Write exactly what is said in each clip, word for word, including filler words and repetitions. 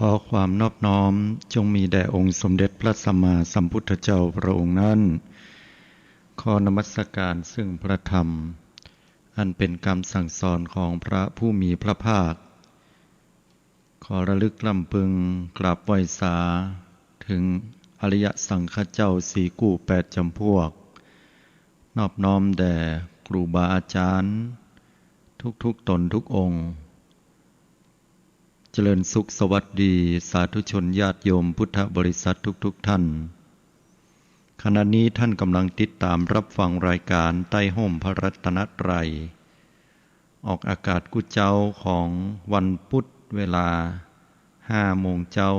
ขอความนอบน้อมจงมีแด่องค์สมเด็จพระสัมมาสัมพุทธเจ้าพระองค์นั้น ขอนมัสการซึ่งพระธรรม อันเป็นกำสั่งสอนของพระผู้มีพระภาค ขอระลึกรำพึงกราบไหว้สาถึงอริยสังฆเจ้าสี่กู้แปดจำพวก นอบน้อมแด่ครูบาอาจารย์ทุกๆตนทุกองค์ เจริญสุขสวัสดีสาธุชนญาติโยมพุทธบริษัททุกๆท่าน ขณะนี้ท่านกำลังติดตามรับฟังรายการใต้ฮ่มพระรัตนตรัย ออกอากาศกู้เจ๊าของวันพุธเวลาห้าโมงเจ๊า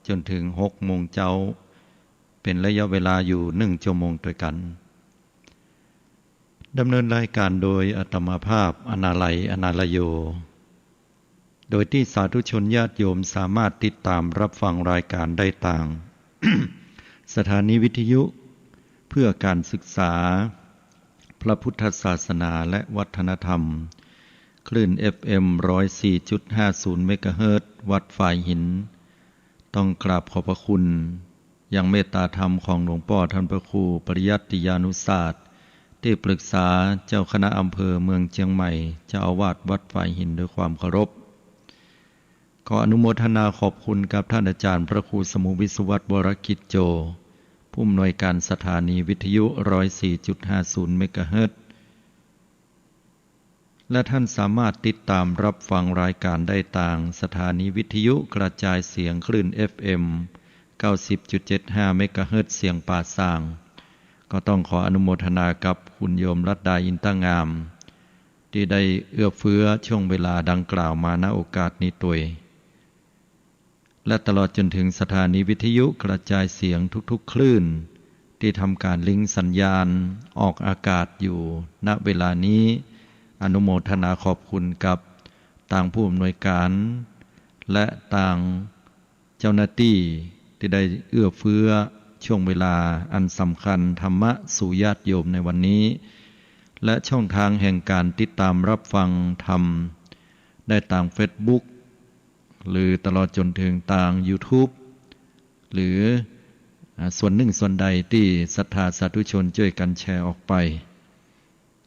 จนถึงหกโมงเจ๊า เป็นระยะเวลาอยู่หนึ่งชั่วโมงตวยกั๋น ดำเนินรายการโดยอาตมาภาพ อนาลัย อนาลโย โดยตี้สาธุชนญาติโยมสามารถติดตามรับฟังรายการได้ตาง สถานีวิทยุเพื่อการศึกษาพระพุทธศาสนาและวัฒนธรรม คลื่น เอฟเอ็ม ร้อยสี่จุดห้าศูนย์ เมกะเฮิรตซ์ วัดฝายหิน ต้องกราบขอบพระคุณ ยังเมตตาธรรมของหลวงป้อท่านพระครูปริยัติยานุศาสตร์ ตี้ปรึกษาเจ้าคณะอำเภอเมืองเจียงใหม่ เจ้าอาวาสวัดฝายหินด้วยความเคารพ ขออนุโมทนาขอบคุณกับท่านอาจารย์พระครูสมุห์ วิศวัตร วรกิจโจ ผู้อำนวยการสถานีวิทยุ ร้อยสี่จุดห้าศูนย์ เมกะเฮิรตซ์ และท่านสามารถติดตามรับฟังรายการได้ตางสถานีวิทยุกระจายเสียงคลื่น เอฟเอ็ม เก้าสิบจุดเจ็ดห้า เมกะเฮิรตซ์ เสียงป่าซาง ก็ต้องขออนุโมทนากับคุณโยมรัตดา อินตงาม ตี้ได้เอื้อเฟื้อช่วงเวลาดังกล่าวมา ณ โอกาสนี้ตวย และตลอดจนถึงสถานีวิทยุกระจายเสียงทุกๆคลื่น ตี้ทำก๋านลิงก์สัญญาณออกอากาศอยู่ ณ เวลานี้ อนุโมทนาขอบคุณกับตางผู้อำนวยการ และตางเจ้าหน้าตี้ตี้ได้เอื้อเฟื้อช่วงเวลาอันสำคัญธรรมะสู่ญาติโยมในวันนี้ และช่องทางแห่งการติดตามรับฟังธรรมได้ตางเฟซบุ๊ก หรือตลอดจนถึงตางยูทูบ หรือ อ่า ส่วนนึ่งส่วนใดตี้ศรัทธาสาธุชนจ้วยกั๋นแชร์ออกไป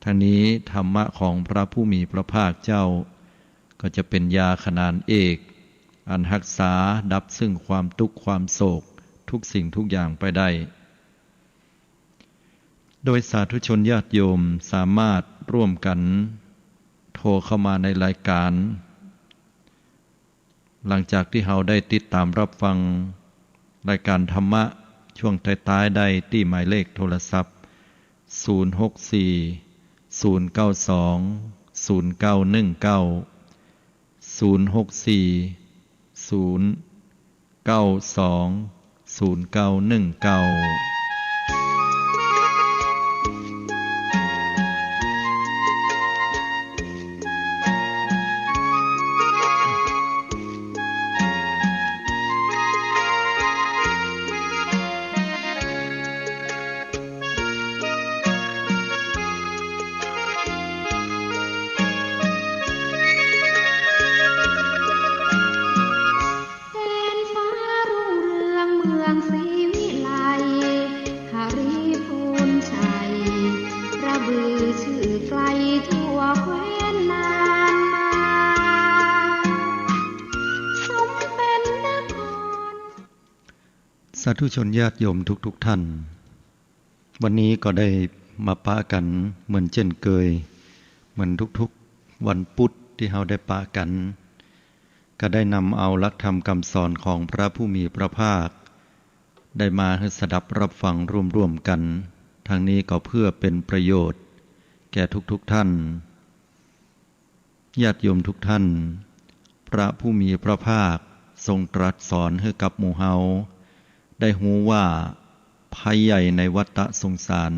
ทั้งนี้ธรรมะของพระผู้มีพระภาคเจ้า ก็จะเป๋นยาขนานเอก อันฮักษาดับซึ่งความตุ๊กข์ความโศกทุกสิ่งทุกอย่างไปได้ โดยสาธุชนญาติโยมสามารถร่วมกั๋นโทรเข้ามาในรายการ หลังจากตี้เฮาได้ติดตามรับฟังรายการธรรมะช่วงท้ายๆ ได้ตี้หมายเลขโทรศัพท์ ศูนย์หกสี่ ศูนย์เก้าสอง ศูนย์เก้าหนึ่งเก้า ศูนย์หกสี่ ศูนย์เก้าสอง ศูนย์เก้าหนึ่งเก้า แดนฟ้ารุ่งเรืองเมืองศรีวิไล หฤภูลย์ชัย ระบือชื่อไกลทั่วแคว้นนานมา สมเป็นนคร สาธุชนญาติโยมทุกๆท่าน วันนี้ก็ได้มาปะกั๋นเหมือนเจ้นเกย เหมือนทุกๆวันพุธตี้เฮาได้ปะกั๋น ก็ได้นำเอาหลักธรรมกำสอนของพระผู้มีพระภาค ได้มาหื้อสดับรับฟังร่วมๆกั๋น ทั้งนี้ก็เพื่อเป๋นประโยชน์แก่ทุกๆท่าน ญาติโยมทุกท่าน พระผู้มีพระภาคทรงตรัสสอนหื้อกับหมู่เฮาได้ฮู้ว่า ภัยใหญ่ในวัฏฏะสงสาร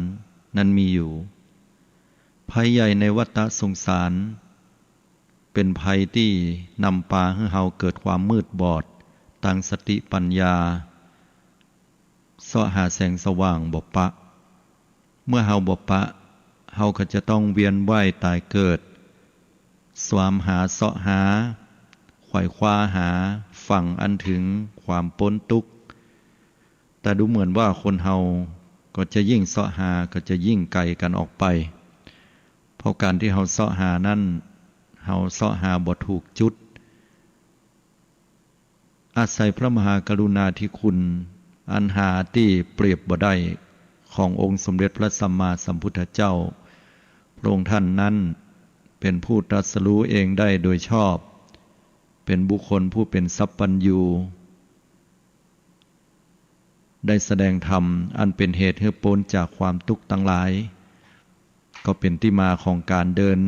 นั้นมีอยู่ ภัยใหญ่ในวัฏฏะสงสาร เป๋นภัยตี้นำปาหื้อเฮาเกิดความมืดบอดตางสติปัญญา เซาะหาแสงสว่างบ่ปะ เมื่อเฮาบ่ปะ เฮาก็จะต้องเวียนว่ายต๋ายเกิด สวามหาเซาะหา ไขว่คว้าหา ฝั่งอันเถิงความป๊นตุ๊กข์ แต่ดูเหมือนว่าคนเฮาก็จะยิ่งเซาะหาก็จะยิ่งไก๋กั๋นออกไป เพราะก๋านตี้เฮาเซาะหานั้น เฮาเซาะหาบ่ถูกจุด อาศัยพระมหากรุณาธิคุณอันหาตี้เปรียบบ่ได้ขององค์สมเด็จพระสัมมาสัมพุทธเจ้า พระองค์ท่านนั้นเป๋นผู้ตรัสรู้เองได้โดยชอบ เป๋นบุคคลผู้เป๋นสัพพัญญู ได้แสดงธรรมอันเป๋นเหตุหื้อป๊นจากความตุ๊กข์ตังหลาย ก็เป๋นตี้มาของก๋านเดิน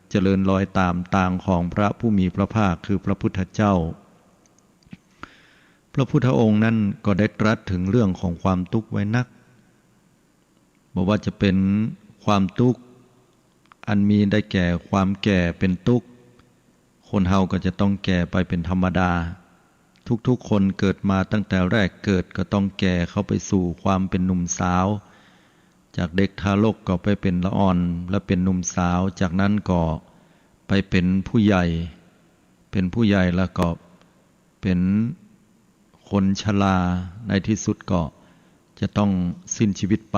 เจริญรอยต๋ามตางของพระผู้มีพระภาคคือพระพุทธเจ้า พระพุทธองค์นั้นก็ได้ตรัสเถิงเรื่องของความตุ๊กข์ไว้นัก บ่ว่าจะเป๋นความตุ๊กข์อันมีได้แก่ความแก่เป๋นตุ๊กข์ คนเฮาก็จะต้องแก่ไปเป๋นธรรมดา ทุกๆ คนเกิดมาตั้งแต่แรกเกิดก็ต้องแก่เข้าไปสู่ความเป๋นหนุ่มสาว จากเด็กทารกก็ไปเป๋นละอ่อน และเป๋นหนุ่มสาว จากนั้นก็ไปเป๋นผู้ใหญ่ เป๋นผู้ใหญ่แล้วก็เป๋นคนชรา ในที่สุดก็จะต้องสิ้นชีวิตไป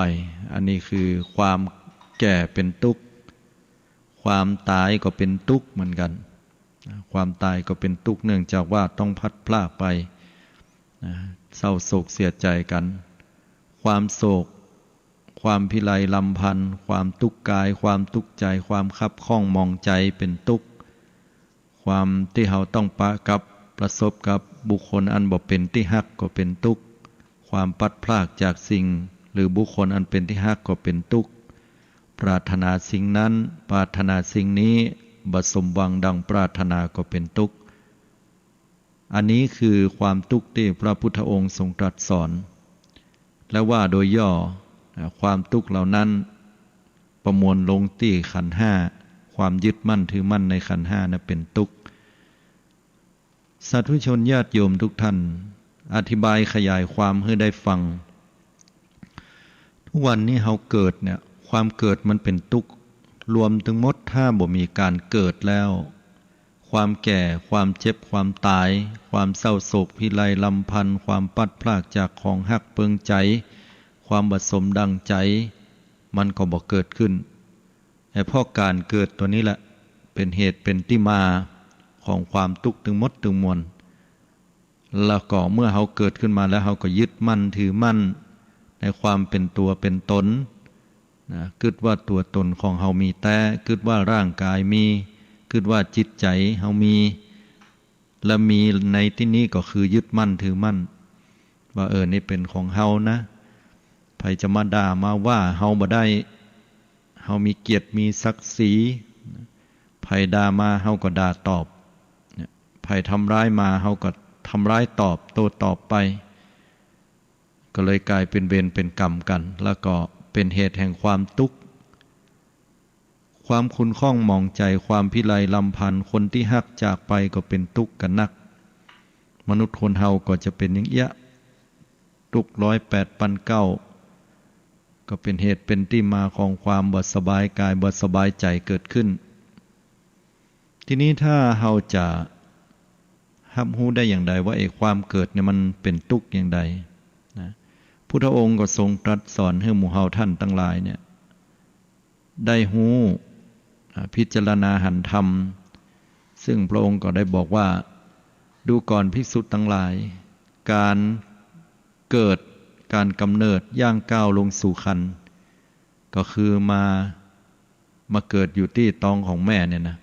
อันนี้คือความแก่เป๋นตุ๊กข์ ความต๋ายก็เป๋นตุ๊กข์เหมือนกั๋น ความต๋ายก็เป๋นตุ๊กข์ เนื่องจากว่าต้องพลัดพรากไป นะ เศร้าโศกเสียใจ๋กั๋น ความโศก ความพิไรรำพัน ความตุ๊กข์กาย ความตุ๊กข์ใจ๋ ความคับข้องหมองใจ๋เป๋นตุ๊กข์ ความตี้เฮาต้องปะกับประสบกับบุคคลอันบ่เป๋นตี้ฮักก็เป๋นตุ๊กข์ ความพลัดพรากจากสิ่งหรือบุคคลอันเป๋นตี้ฮักก็เป๋นตุ๊กข์ ปรารถนาสิ่งนั้น ปรารถนาสิ่งนี้ บ่สมหวังดังปรารถนาก็เป๋นตุ๊กข์ อันนี้คือความตุ๊กข์ตี้พระพุทธองค์ทรงตรัสสอน และว่าโดยย่อ อ่า ความตุ๊กข์เหล่านั้นประมวลลงตี้ขันธ์ห้า ความยึดมั่นถือมั่นในขันธ์ห้านั้นเป๋นตุ๊กข์ สาธุชนญาติโยมทุกท่าน อธิบายขยายความหื้อได้ฟัง ทุกวันนี้เฮาเกิดเนี่ย ความเกิดมันเป๋นตุ๊กข์ รวมตึงหมด ถ้าบ่มีก๋านเกิดแล้ว ความแก่ ความเจ็บ ความต๋าย ความเศร้าโศกพิไรรำพัน ความพลัดพรากจากของฮักเปิงใจ๋ ความบ่สมดังใจ๋ มันก็บ่เกิดขึ้น แต่เพราะก๋านเกิดตั๋วนี้แหละ เป๋นเหตุเป๋นตี้มาของความตุ๊กข์ตึงหมดตึงมวล แล้วก็เมื่อเฮาเกิดขึ้นมาแล้ว เฮาก็ยึดมั่นถือมั่นในความเป๋นตั๋วเป๋นต๋น นะ กึ๊ดว่าตั๋วต๋นของเฮามีแต๊ กึ๊ดว่าร่างกายมี กึ๊ดว่าจิตใจ๋เฮามี และมีในตี้นี้ก็คือยึดมั่นถือมั่น ว่า เออ นี่เป๋นของเฮานะ ใผจะมาด่ามาว่าเฮาบ่ได้ เฮามีเกียรติมีศักดิ์ศรี ใผด่ามาเฮาก็ด่าตอบ ใผทำร้ายมาเฮาก็ทำร้ายตอบ โต้ตอบไป ก็เลยก๋ายเป๋นเวรเป๋นกรรมกั๋น แล้วก็เป๋นเหตุแห่งความตุ๊กข์ ความขุ่นข้องหมองใจ๋ ความพิไรรำพัน คนตี้ฮักจากไปก็เป๋นตุ๊กข์กั๋นนัก มนุษย์คนเฮาก็จะเป๋นอย่างเอี้ย ตุ๊กข์ร้อยแปดปันเก้า ก็เป๋นเหตุเป๋นตี้มาของความบ่สบายกายบ่สบายใจ๋เกิดขึ้น ตี้นี้ถ้าเฮาจะฮับฮู้ได้อย่างใดว่าไอ้ความเกิดเนี่ยมันเป๋นตุ๊กข์อย่างใดนะ พุทธองค์ก็ทรงตรัสสอนหื้อหมู่เฮาต้านตังหลายเนี่ย ได้ฮู้ อ่า พิจารณาหันธรรม ซึ่งพระองค์ก็ได้บอกว่า ดูก่อนภิกษุตังหลาย ก๋านเกิด ก๋านกำเนิด ย่างก้าวลงสู่ครรภ์ ก็คือมา มาเกิดอยู่ตี้ต๊องของแม่เนี่ยนะ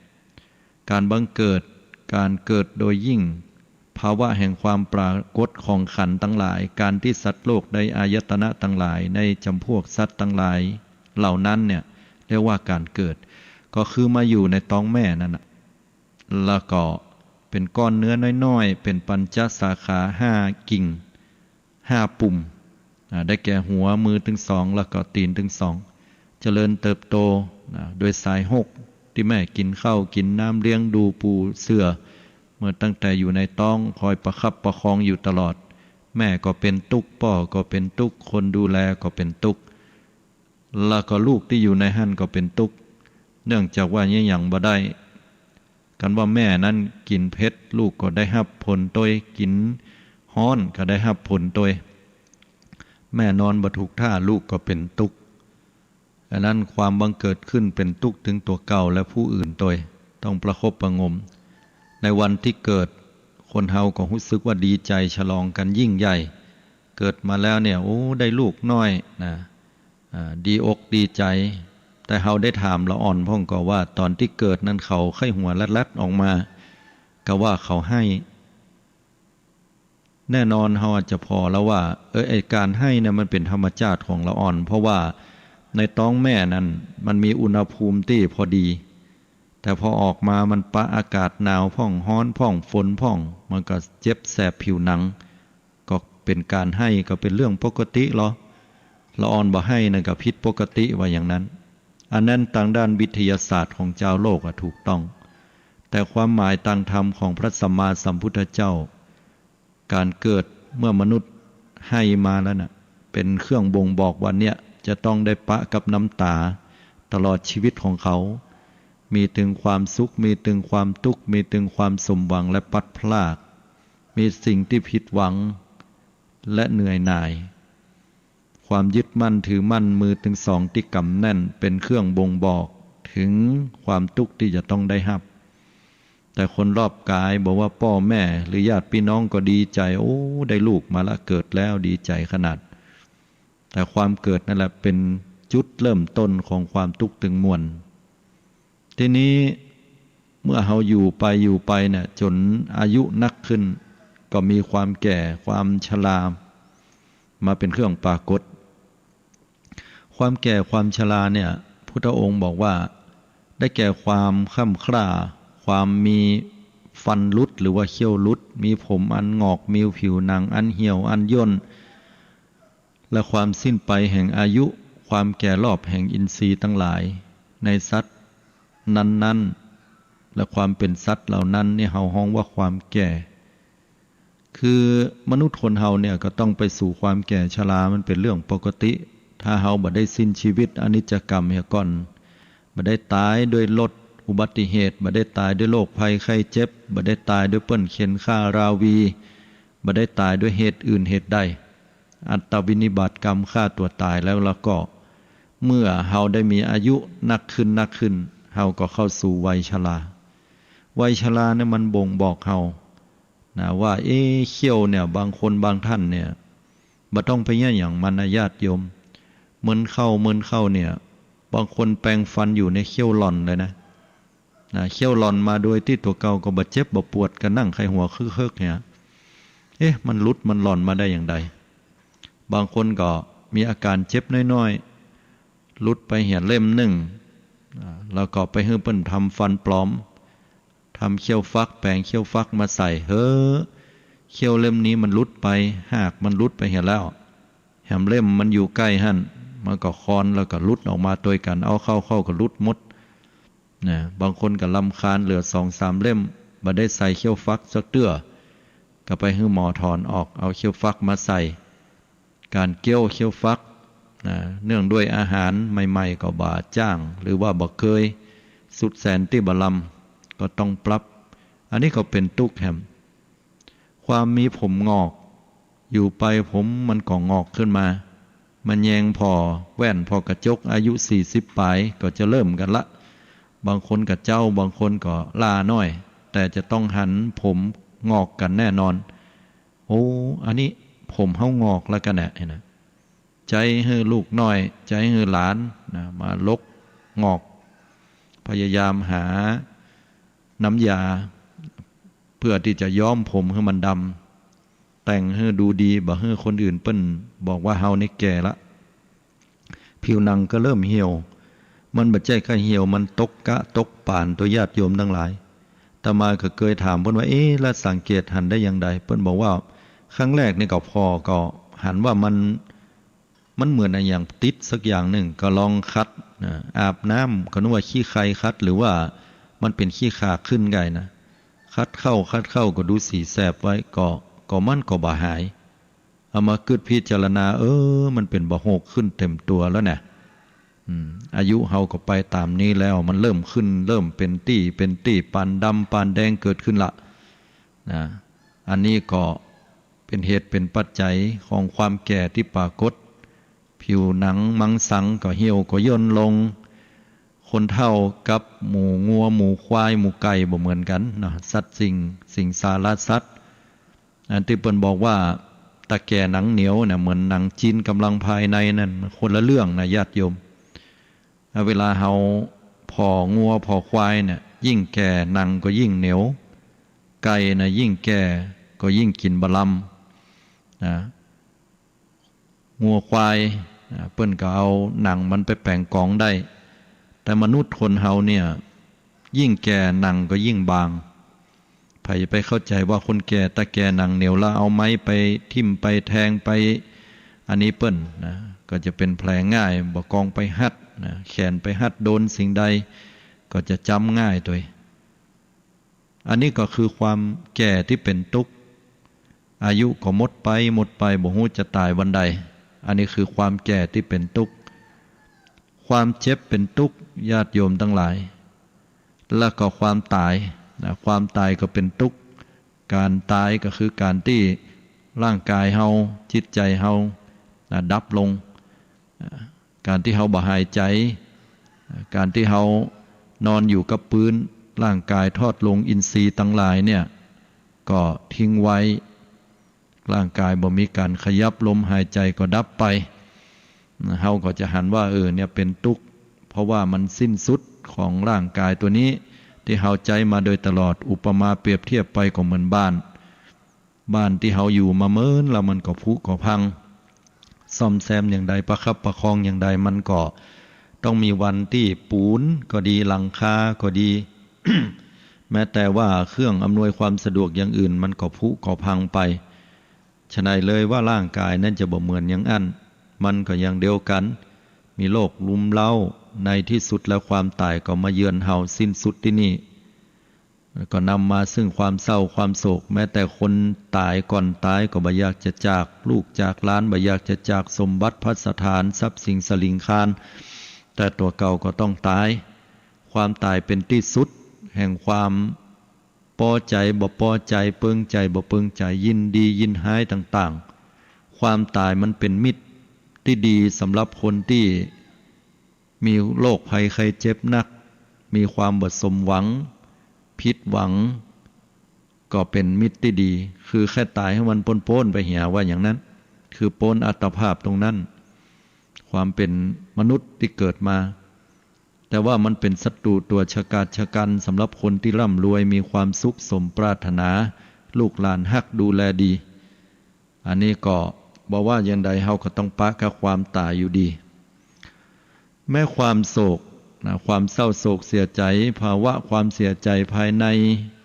ก๋านบังเกิด ก๋านเกิดโดยยิ่ง ภาวะแห่งความปรากฏของขันธ์ตังหลาย ก๋านตี้สัตว์โลกได้อายตนะตังหลายในจ๋ำพวกสัตว์ตังหลายเหล่านั้นเนี่ย เรียกว่าก๋านเกิด ก็คือมาอยู่ในต๊องแม่นั่นน่ะ แล้วก็เป๋นก้อนเนื้อน้อยๆ เป๋นปัญจสาขาห้ากิ่ง ห้าปุ่ม อ่า ได้แก่หัว มือตึงสอง แล้วก็ตี๋นตึงสอง เจริญเติบโต นะ โดยสายฮก ตี้แม่กิ๋นข้าวกิ๋นน้ำ เลี้ยงดูปูเสื่อ เมื่อตั้งแต่อยู่ในต๊อง คอยประคับประคองอยู่ตลอด แม่ก็เป๋นตุ๊กข์ ป้อก็เป๋นตุ๊กข์ คนดูแลก็เป๋นตุ๊กข์ แล้วก็ลูกตี้อยู่ในหั้นก็เป๋นตุ๊กข์ เนื่องจากว่าเยียะหยังบ่ได้ กันว่าแม่นั้นกิ๋นเผ็ด ลูกก็ได้ฮับผลตวย กิ๋นฮ้อนก็ได้ฮับผลตวย แม่นอนบ่ถูกท่า ลูกก็เป๋นตุ๊กข์ อันนั้นความบังเกิดขึ้นเป๋นตุ๊กข์เถิงตั๋วเก่าและผู้อื่นตวย ต้องประคบประหงม ในวันตี้เกิด คนเฮาก็ฮู้สึกว่าดีใจ๋ฉลองกั๋นยิ่งใหญ่ เกิดมาแล้วเนี่ย โอ้ ได้ลูกน้อยนะ อ่า ดีอกดีใจ๋ แต่เฮาได้ถามละอ่อนพ่องก่อว่า ต๋อนตี้เกิดนั้นเขาใค่หัวแลดๆ ออกมา กาว่าเขาไห้ แน่นอนเฮาอาจจะผ่อแล้วว่า เออ ไอ้ก๋านไห้เนี่ยมันเป๋นธรรมจาติของละอ่อน เพราะว่าในต๊องแม่นั้นมันมีอุณหภูมิตี้พอดี แต่พอออกมามันปะอากาศหนาวพ่อง ฮ้อนพ่อง ฝนพ่อง มันก็เจ็บแสบผิวหนัง ก็เป๋นก๋านไห้ ก็เป๋นเรื่องปกติลอ ละอ่อนบ่ไห้นั่นก็ผิดปกติ ว่าอย่างนั้น อันนั้นตางด้านวิทยาศาสตร์ของจาวโลกอะถูกต้อง แต่ความหมายตางธรรมของพระสัมมาสัมพุทธเจ้า ก๋านเกิดเมื่อมนุษย์ไห้มาแล้วน่ะ เป๋นเครื่องบ่งบอกว่าเนี่ยจะต้องได้ปะกับน้ำต๋าตลอดชีวิตของเขา มีเถิงความสุข มีเถิงความตุ๊กข์ มีเถิงความสมหวังและพลัดพราก มีสิ่งตี้ผิดหวังและเหนื่อยหน่าย ความยึดมั่นถือมั่น มือตึงสองตี้ก๋ำแน่น เป๋นเครื่องบ่งบอกเถิงความตุ๊กข์ตี้จะต้องได้ฮับ แต่คนรอบก๋าย บ่ว่าป้อแม่หรือญาติปี้น้องก็ดีใจ๋ โอ้ ได้ลูกมาละ เกิดแล้ว ดีใจ๋ขนาด แต่ความเกิดนั่นแหละเป๋นจุดเริ่มต้นของความตุ๊กข์ตึงมวล ทีนี้เมื่อเฮาอยู่ไปอยู่ไปเนี่ย จ๋นอายุนักขึ้น ก็มีความแก่ ความชรามาเป๋นเครื่องปรากฏ ความแก่ความชราเนี่ย พุทธองค์บอกว่า ได้แก่ความคร่ำคร่า ความมีฟันหลุดหรือว่าเขี้ยวหลุด มีผมอันหงอก มีผิวหนังอันเหี่ยวอันย่น และความสิ้นไปแห่งอายุ ความแก่รอบแห่งอินทรีย์ตังหลาย ในสัตว์นั้นๆ และความเป๋นสัตว์เหล่านั้นนี่เฮาฮ้องว่าความแก่ คือมนุษย์คนเฮาเนี่ยก็ต้องไปสู่ความแก่ชรา มันเป๋นเรื่องปกติ ถ้าเฮาบ่ได้สิ้นชีวิตอนิจจกรรมเหียก่อน บ่ได้ต๋ายด้วยรถอุบัติเหตุ บ่ได้ต๋ายด้วยโรคภัยไข้เจ็บ บ่ได้ต๋ายด้วยเปิ้นเฆ็นฆ่าราวี บ่ได้ต๋ายด้วยเหตุอื่นเหตุใด อัตตวินิบาตกรรมฆ่าตั๋วต๋ายแล้ว แล้วก็ เมื่อเฮาได้มีอายุนักขึ้นนักขึ้น เฮาก็เข้าสู่วัยชรา วัยชราเนี่ยมันบ่งบอกเฮานะว่า เอ๊ะ เขี้ยวเนี่ย บางคนบางท่านเนี่ย บ่ต้องไปเยียะหยังมันนะญาติโยม เมินเข้า เมินเข้าเนี่ย บางคนแปรงฟันอยู่เนี่ยเขี้ยวหล่อนเลยนะ นะ เขี้ยวหล่อนมาโดยตี้ตั๋วเก่าก็บ่เจ็บบ่ปวด ก็นั่งไขหัวเคิกๆ เนี่ย เอ๊ะ มันหลุดมันหล่อนมาได้อย่างใด บางคนก็มีอาก๋านเจ็บน้อยๆ หลุดไปเหียเล่มนึ่ง อ่า แล้วก็ไปหื้อเปิ้นทำฟันปลอม ทำเขี้ยวฟัก แป๋งเขี้ยวฟักมาใส่ เฮ้อ เขี้ยวเล่มนี้มันหลุดไป หากมันหลุดไปเหียแล้ว แหมเล่มมันอยู่ใก้หั้น มันก็คอนแล้วก็หลุดออกมาตวยกั๋น เอาเข้าเข้าก็หลุดหมด นะ บางคนก็รำคาญเหลือสองสามเล่ม บ่ได้ใส่เขี้ยวฟักสักเตื้อ ก็ไปหื้อหมอถอนออก เอาเขี้ยวฟักมาใส่ ก๋านเก๊ยวเขี้ยวฟัก นะ เนื่องด้วยอาหารใหม่ๆ ก็บ่จ้าง หรือว่าบ่เกย สุดแสนตี้บ่ลำ ก็ต้องปรับ อันนี้ก็เป๋นตุ๊กข์แหม ความมีผมหงอก อยู่ไปผมมันก็หงอกขึ้นมา มาแยงผ่อแว่นผ่อกระจก อายุสี่สิบป๋ายก็จะเริ่มกั๋นละ บางคนก็เจ๊า บางคนก็ล้าน้อย แต่จะต้องหันผมหงอกกั๋นแน่นอน โอ้ อันนี้ผมเฮาหงอกแล้วกั๋นแหละนะ ใจ๊หื้อลูกน้อย ใจ๊หื้อหลานนะ มาลกหงอก พยายามหาน้ำยา เพื่อตี้จะย้อมผมหื้อมันดำ แต่งหื้อดูดี บ่หื้อคนอื่นเปิ้นบอกว่าเฮานี่แก่ละ ผิวหนังก็เริ่มเหี่ยว มันบ่ใจ้แค่เหี่ยว มันตกกะตกป๋าน ตั๋วญาติโยมตังหลาย อาตมาก็เกยถามเปิ้นว่า เอ๊ะ แล้วสังเกตหันได้อย่างใด เปิ้นบอกว่า ครั้งแรกนี่ก็ผ่อก็หันว่ามัน มันเหมือนอะหยังติดสักอย่างนึ่ง ก็ลองขัดนะ อาบน้ำ ก็นึกว่าขี้ใคขัด หรือว่ามันเป๋นขี้ขลาดขึ้นไงนะ ขัดเข้า ขัดเข้าก็ดูสีแสบไว้ ก็ ก็มันก็บ่หาย เอามากึ๊ดพิจารณา เออ มันเป๋นบ่โหกขึ้นเต็มตั๋วแล้วนะ อืม อายุเฮาก็ไปต๋ามนี้แล้ว มันเริ่มขึ้น เริ่มเป๋นตี้ เป๋นตี้ ปานดำ ปานแดงเกิดขึ้นละ นะ อันนี้ก็เป๋นเหตุเป๋นปัจจัยของความแก่ตี้ปรากฏ ผิวหนังมังสังก็เหี่ยวก็ย่นลง คนเฒ่ากับหมู่งัว หมู่ควาย หมู่ไก่บ่เหมือนกั๋นเนาะ สัตว์สิ่ง สิงสารสัตว์ อันตี้เปิ้นบอกว่าตะแก่หนังเหนียวเนี่ย เหมือนหนังจีนก๋ำลังภายในนั่น มันคนละเรื่องนะญาติโยม เวลาเฮาผ่องัวผ่อควายเนี่ย ยิ่งแก่หนังก็ยิ่งเหนียว ไก่นะยิ่งแก่ก็ยิ่งกิ๋นบ่ลำนะ งัวควายนะ เปิ้นก็เอาหนังมันไปแป๋งก๋องได้ แต่มนุษย์คนเฮาเนี่ย ยิ่งแก่หนังก็ยิ่งบาง ใผจะไปเข้าใจ๋ว่าคนแก่ตะแก่หนังเหนียวแล้วเอาไม้ไปทิ่มไปแทงไป อันนี้เปิ้นนะ ก็จะเป๋นแผลง่าย บ่กองไปฮัดนะ แขนไปฮัดโดนสิ่งใด ก็จะจ๊ำง่ายตวย อันนี้ก็คือความแก่ตี้เป๋นตุ๊กข์ อายุก็หมดไป หมดไป บ่ฮู้จะต๋ายวันใด อันนี้คือความแก่ตี้เป๋นตุ๊กข์ ความเจ็บเป๋นตุ๊กข์ ญาติโยมตังหลาย แล้วก็ความต๋ายนะ ความต๋ายก็เป๋นตุ๊กข์ ก๋านต๋ายก็คือก๋านตี้ร่างก๋ายเฮา จิตใจ๋เฮานะ ดับลง ก๋านตี้เฮาบ่หายใจ๋ ก๋านตี้เฮานอนอยู่กับปื๊น ร่างก๋ายทอดลง อินทรีย์ตังหลายเนี่ย ก็ทิ้งไว้ ร่างก๋ายบ่มีก๋านขยับ ลมหายใจ๋ก็ดับไป เฮาก็จะหันว่า เออ เนี่ยเป๋นตุ๊กข์ เพราะว่ามันสิ้นสุดของร่างก๋ายตั๋วนี้ ตี้เฮาใจ๊มาโดยตลอด อุปมาเปรียบเทียบไปก็เหมือนบ้าน บ้านตี้เฮาอยู่มาเมินแล้วมันก็ผุก็พัง ซ่อมแซมอย่างใด ประคับประคองอย่างใด มันก็ต้องมีวันตี้ปูนก็ดี หลังคาก็ดี แม้แต่ว่าเครื่องอำนวยความสะดวกอย่างอื่น มันก็ผุก็พังไป ฉะนั้นเลยว่าร่างก๋ายนั้นจะบ่เหมือนอย่างอั้น มันก็อย่างเดียวกั๋น มีโรครุมเร้า ในตี้สุดแล้วความต๋ายก็มาเยือนเฮา สิ้นสุดตี้นี่ ก็นำมาซึ่งความเศร้าความโศก แม้แต่คนต๋ายก่อนต๋ายก็บ่อยากจะจากลูกจากหลาน บ่อยากจะจากสมบัติภัสถาน ทรัพย์สินสะหลิงคาร แต่ตั๋วเก่าก็ต้องต๋าย ความต๋ายเป๋นตี้สุดแห่งความปอใจ๋บ่ปอใจ๋ เปิงใจ๋บ่เปิงใจ๋ ยินดียินฮ้ายต่างๆ ความต๋ายมันเป๋นมิตรตี้ดีสำหรับคนตี้ มีโรคภัยไข้เจ็บหนัก มีความบ่สมหวัง ผิดหวัง ก็เป๋นมิตรตี้ดี คือแค่ต๋ายหื้อมันป๊นๆ ไปเหีย ว่าอย่างนั้น คือป๊นอัตภาพตรงนั้น ความเป๋นมนุษย์ตี้เกิดมา แต่ว่ามันเป๋นศัตรูตั๋วชะกาจชะกัญสำหรับคนตี้ร่ำรวย มีความสุขสมปรารถนา ลูกหลานฮักดูแลดี อันนี้ก็บ่ว่าอย่างใด เฮาก็ต้องปะกับความต๋ายอยู่ดี แม้ความโศกนะ ความเศร้าโศกเสียใจ๋ ภาวะความเสียใจ๋ภายใน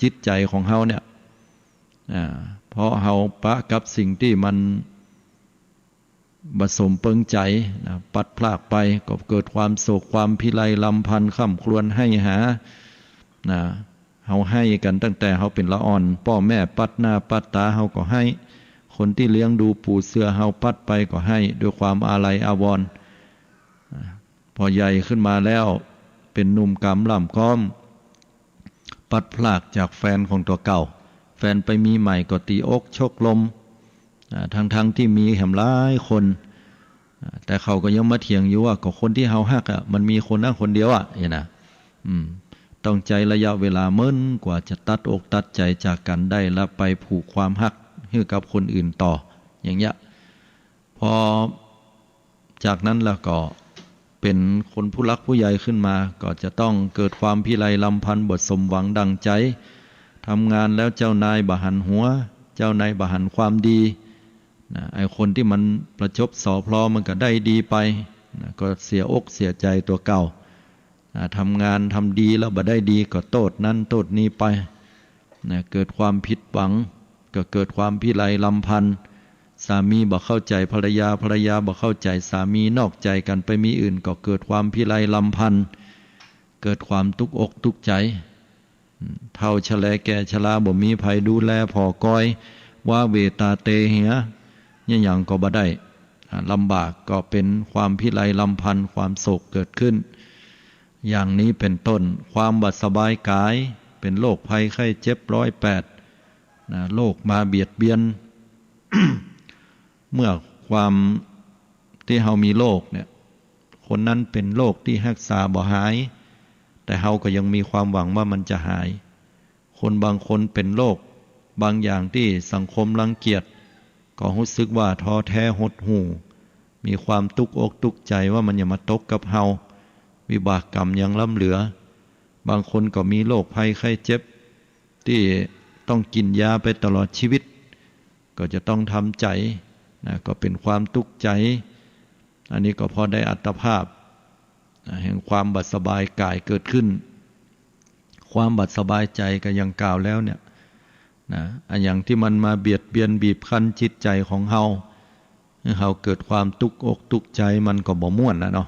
จิตใจ๋ของเฮาเนี่ย อ่า เพราะเฮาปะกับสิ่งตี้มันบ่สมเปิงใจ๋นะ ปัดพรากไป ก็เกิดความโศก ความพิไรรำพัน คร่ำครวญไห้หา นะ เฮาไห้กั๋นตั้งแต่เฮาเป๋นละอ่อน ป้อแม่ปัดหน้าปัดต๋าเฮาก็ไห้ คนตี้เลี้ยงดูปูเสือเฮาปัดไปก็ไห้ ด้วยความอาลัยอาวรณ์ อ่า พอใหญ่ขึ้นมาแล้ว เป๋นหนุ่มกำล่ำก๊อม ปัดพรากจากแฟนของตั๋วเก่า แฟนไปมีใหม่ก็ตี๋อกชกลม อ่า ทั้งๆ ตี้มีแหมหลายคน อ่า แต่เขาก็ยังมาเถียงอยู่ว่า ก็คนตี้เฮาฮักอะ มันมีคนนั้นคนเดียวอะ เนี่ยนะ อืม ต้องใจ๊ระยะเวลาเมินกว่าจะตัดอกตัดใจ๋จากกั๋นได้ และไปผูกความฮักหื้อกับคนอื่นต่อ อย่างเงี้ย พอจากนั้นแล้วก็เป๋นคนผู้หลักผู้ใหญ่ขึ้นมา ก็จะต้องเกิดความพิไรรำพัน บ่สมหวังดั่งใจ๋ ทำงานแล้วเจ้านายบ่หันหัว เจ้านายบ่หันความดี นะ ไอ้คนตี้มันประจบสอพลอมันก็ได้ดีไป นะ ก็เสียอกเสียใจ๋ตั๋วเก่า นะ ทำงานทำดีแล้วบ่ได้ดีก็โต้ษนั้นโต้ษนี้ไป นะ เกิดความผิดหวัง ก็เกิดความพิไรรำพัน สามีบ่เข้าใจ๋ภรรยา ภรรยาบ่เข้าใจ๋สามี นอกใจ๋กั๋นไปมีอื่น ก็เกิดความพิไรรำพัน เกิดความตุ๊กอกตุ๊กใจ๋ เฒ่าชะแลแก่ชรา บ่มีใผดูแลผ่อกอย ว้าเหว่ตาเตเหีย เนี่ยหยังก็บ่ได้ ลำบากก็เป็นความพิไรรำพัน ความโศกเกิดขึ้น อย่างนี้เป็นต้น ความบ่สบายกาย เป็นโรคภัยไข้เจ็บร้อยแปด นะ โรคมาเบียดเบียน เมื่อความตี้เฮามีโรคเนี่ย คนนั้นเป็นโรคตี้ฮักษาบ่หาย แต่เฮาก็ยังมีความหวังว่ามันจะหาย คนบางคนเป็นโรคบางอย่างตี้สังคมรังเกียจ ก็ฮู้สึกว่าท้อแท้หดหู่ มีความตุ๊กอกตุ๊กใจ๋ว่ามันจะมาตกกับเฮา วิบากกรรมยังล้ำเหลือ บางคนก็มีโรคภัยไข้เจ็บ ตี้ต้องกิ๋นยาไปตลอดชีวิต ก็จะต้องทำใจ๋ นะ ก็เป็นความตุ๊กใจ๋ อันนี้ก็เพราะได้อัตภาพ นะ แห่งความบ่สบายกายเกิดขึ้น ความบ่สบายใจ๋ก็อย่างกล่าวแล้วเนี่ย นะ อันอย่างตี้มันมาเบียดเบียนบีบคั้นจิตใจ๋ของเฮา หื้อเฮาเกิดความตุ๊กอกตุ๊กใจ๋ มันก็บ่ม่วนนะเนาะ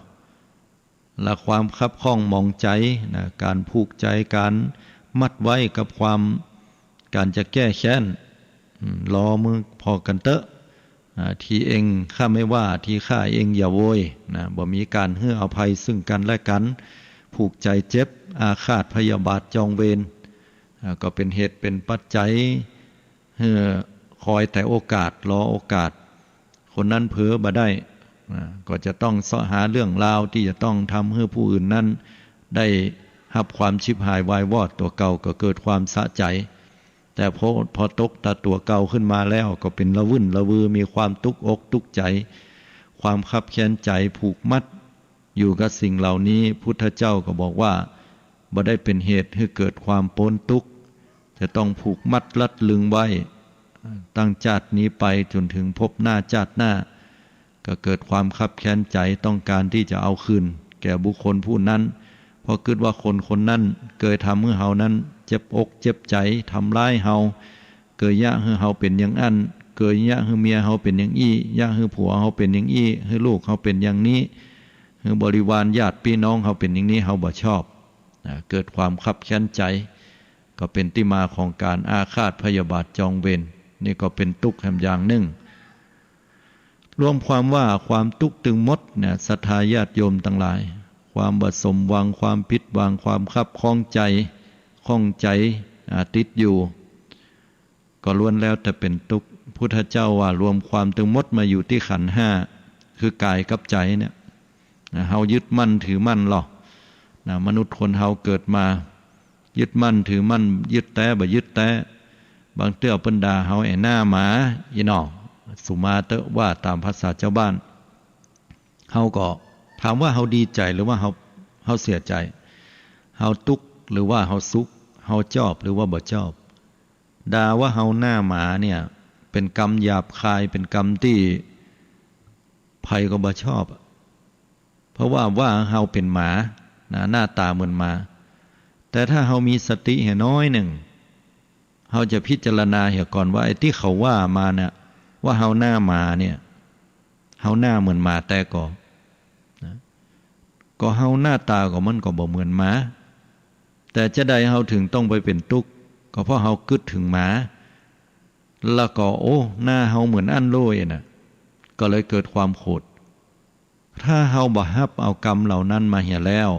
และความคับข้องหมองใจ๋ นะ ก๋านผูกใจ๋ ก๋านมัดไว้กับความ ก๋านจะแก้แค้น อืม รอเมื่อผ่อกั๋นเต๊อะ อ่า ทีเองข้าไม่ว่า ทีข้าเองอย่าโวย นะ บ่มีก๋านหื้ออภัยซึ่งกั๋นและกั๋น ผูกใจ๋เจ็บ อาฆาตพยาบาทจองเวร อ่า ก็เป็นเหตุเป็นปัจจัย หื้อคอยแต่โอกาส รอโอกาส คนนั้นเผลอบ่ได้ อ่า ก็จะต้องเซาะหาเรื่องราวตี้จะต้องทำหื้อผู้อื่นนั้นได้ฮับความฉิบหายวายวอด ตั๋วเก่าก็เกิดความสะใจ๋ แต่พอ พอตกตาตั๋วเก่าขึ้นมาแล้ว ก็เป็นระวุ่นระวือ มีความตุ๊กอกตุ๊กใจ๋ ความคับแค้นใจ๋ผูกมัด อยู่กับสิ่งเหล่านี้ พุทธเจ้าก็บอกว่า บ่ได้เป็นเหตุหื้อเกิดความป๊นตุ๊กข์ จะต้องผูกมัดรัดรึงไว้ ตั้งจาตินี้ไปจ๋นถึงภพหน้าจาติหน้า ก็เกิดความคับแค้นใจ๋ต้องก๋านตี้จะเอาคืนแก่บุคคลผู้นั้น เพราะกึ๊ดว่าคนคนนั้นเกยทำหื้อเฮานั้นเจ็บอกเจ็บใจ๋ ทำร้ายเฮา เกยเยียะหื้อเฮาเป๋นอย่างอั้น เกยเยียะหื้อเมียเฮาเป๋นอย่างอี้ เยียะหื้อผัวเฮาเป๋นอย่างอี้ หื้อลูกเฮาเป๋นอย่างนี้ หื้อบริวารญาติปี้น้องเฮาเป๋นอย่างนี้ เฮาบ่ชอบ นะ เกิดความคับแค้นใจ๋ ก็เป๋นตี้มาของก๋านอาฆาตพยาบาทจองเวร นี่ก็เป๋นตุ๊กข์แหมอย่างนึ่ง รวมความว่าความตุ๊กข์ตึงหมดเนี่ย ศรัทธาญาติโยมตังหลาย ความบ่สมหวัง ความผิดหวัง ความคับข้องใจ๋ ข้องใจ๋ อ่า ติดอยู่ ก็ล้วนแล้วแต่เป๋นตุ๊กข์ พุทธเจ้าว่ารวมความตึงหมดมาอยู่ตี้ขันธ์ห้า คือกายกับใจ๋เนี่ย นะ เฮายึดมั่นถือมั่นลอ นะ มนุษย์คนเฮาเกิดมา ยึดมั่นถือมั่น ยึดแต๊บ่ยึดแต๊ บางเตื้อเปิ้นด่าเฮาไอ้หน้าหมา อี้หนอ สุมาเต๊อะ ว่าต๋ามภาษาจาวบ้าน เฮาก็ ถามว่าเฮาดีใจ๋หรือว่าเฮา เฮาเสียใจ๋ เฮาตุ๊กข์หรือว่าเฮาสุข เฮาจอบหรือว่าบ่จอบ ด่าว่าเฮาหน้าหมาเนี่ย เป๋นกำหยาบคาย เป๋นกำตี้ใผก็บ่ชอบ เพราะว่า ว่าเฮาเป๋นหมา นะ หน้าต๋าเหมือนหมา แต่ถ้าเฮามีสติเหียน้อยนึ่ง เฮาจะพิจารณาเหียก่อนว่า ไอ้ตี้เขาว่ามาเนี่ย ว่าเฮาหน้าหมาเนี่ย เฮาหน้าเหมือนหมาแต๊ก่อ นะ ก็เฮาหน้าต๋าก็มันก็บ่เหมือนหมา แต่จาใดเฮาเถิงต้องไปเป๋นตุ๊กข์ ก็เพราะเฮากึ๊ดเถิงหมา แล้วก็ โอ้ หน้าเฮาเหมือนอั้นโลยนะ ก็เลยเกิดความโขด ถ้าเฮาบ่ฮับเอากรรมเหล่านั้นมาเหียแล้ว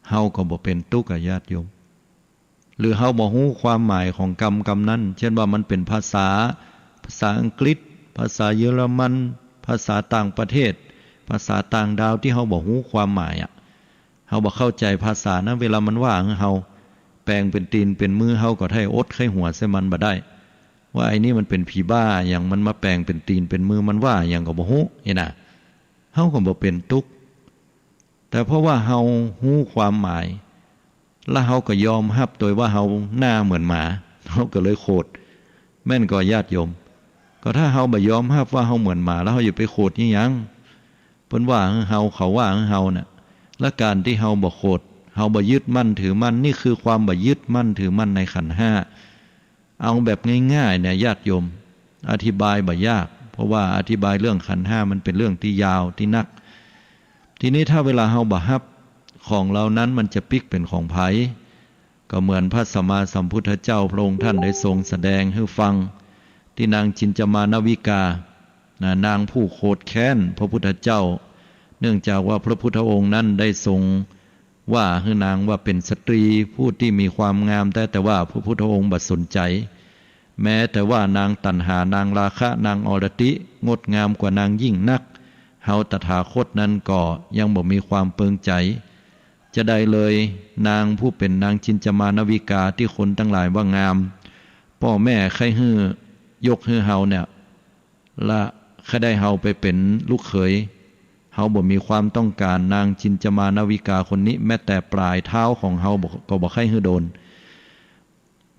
เฮาก็บ่เป๋นตุ๊กข์อะญาติโยม หรือเฮาบ่ฮู้ความหมายของกรรมกรรมนั้น เช่นว่ามันเป๋นภาษา ภาษาอังกฤษ ภาษาเยอรมัน ภาษาต่างประเทศ ภาษาต่างดาวตี้เฮาบ่ฮู้ความหมายอะ เฮาบ่เข้าใจ๋ภาษานั้น เวลามันว่าหื้อเฮา แป๋งเป๋นตี๋นเป๋นมือ เฮาก็ไถ่อดไข้หัวใส่มันบ่ได้ ว่าไอ้นี่มันเป๋นผีบ้าหยัง มันมาแป๋งเป๋นตี๋นเป๋นมือ มันว่าหยังก็บ่ฮู้ อี้นะ เฮาก็บ่เป๋นตุ๊กข์ แต่เพราะว่าเฮาฮู้ความหมาย แล้วเฮาก็ยอมฮับโตยว่าเฮาหน้าเหมือนหมา เฮาก็เลยโขด แม่นก่อญาติโยม ก็ถ้าเฮาบ่ยอมฮับว่าเฮาเหมือนหมา แล้วเฮาจะไปโขดอะหยัง เปิ้นว่าหื้อเฮา เขาว่าหื้อเฮาน่ะ และก๋านตี้เฮาบ่โขด เฮาบ่ยึดมั่นถือมั่น นี่คือความบ่ยึดมั่นถือมั่นในขันธ์ห้า เอาแบบง่ายๆ เนี่ยญาติโยม อธิบายบ่ยาก เพราะว่าอธิบายเรื่องขันธ์ห้ามันเป๋นเรื่องตี้ยาวตี้นัก ทีนี้ถ้าเวลาเฮาบ่ฮับของเหล่านั้น มันจะปิ๊กเป๋นของใผ ก็เหมือนพระสัมมาสัมพุทธเจ้าพระองค์ท่านได้ทรงแสดงหื้อฟัง ตี้นางจินจามานวิกา นะ นางผู้โขดแค้นพระพุทธเจ้า เนื่องจากว่าพระพุทธองค์นั้นได้ทรงว่าหื้อนางว่าเป๋นสตรีผู้ตี้มีความงามแต๊ แต่ว่าพระพุทธองค์บ่สนใจ๋ แม้แต่ว่านางตัณหา นางราคะ นางอรติ งดงามกว่านางยิ่งนัก เฮาตถาคตนั้นก็ยังบ่มีความเปิงใจ๋ จาใดเลย นางผู้เป๋นนางจินจามานวิกาตี้คนตังหลายว่างาม ป้อแม่ใค่หื้อยกหื้อเฮาเนี่ย ละใค่ได้เฮาไปเป๋นลูกเขย เฮาบ่มีความต้องก๋านนางจินจามานวิกาคนนี้ แม้แต่ป๋ายเท้าของเฮาบ่ ก็บ่ใค่หื้อโดน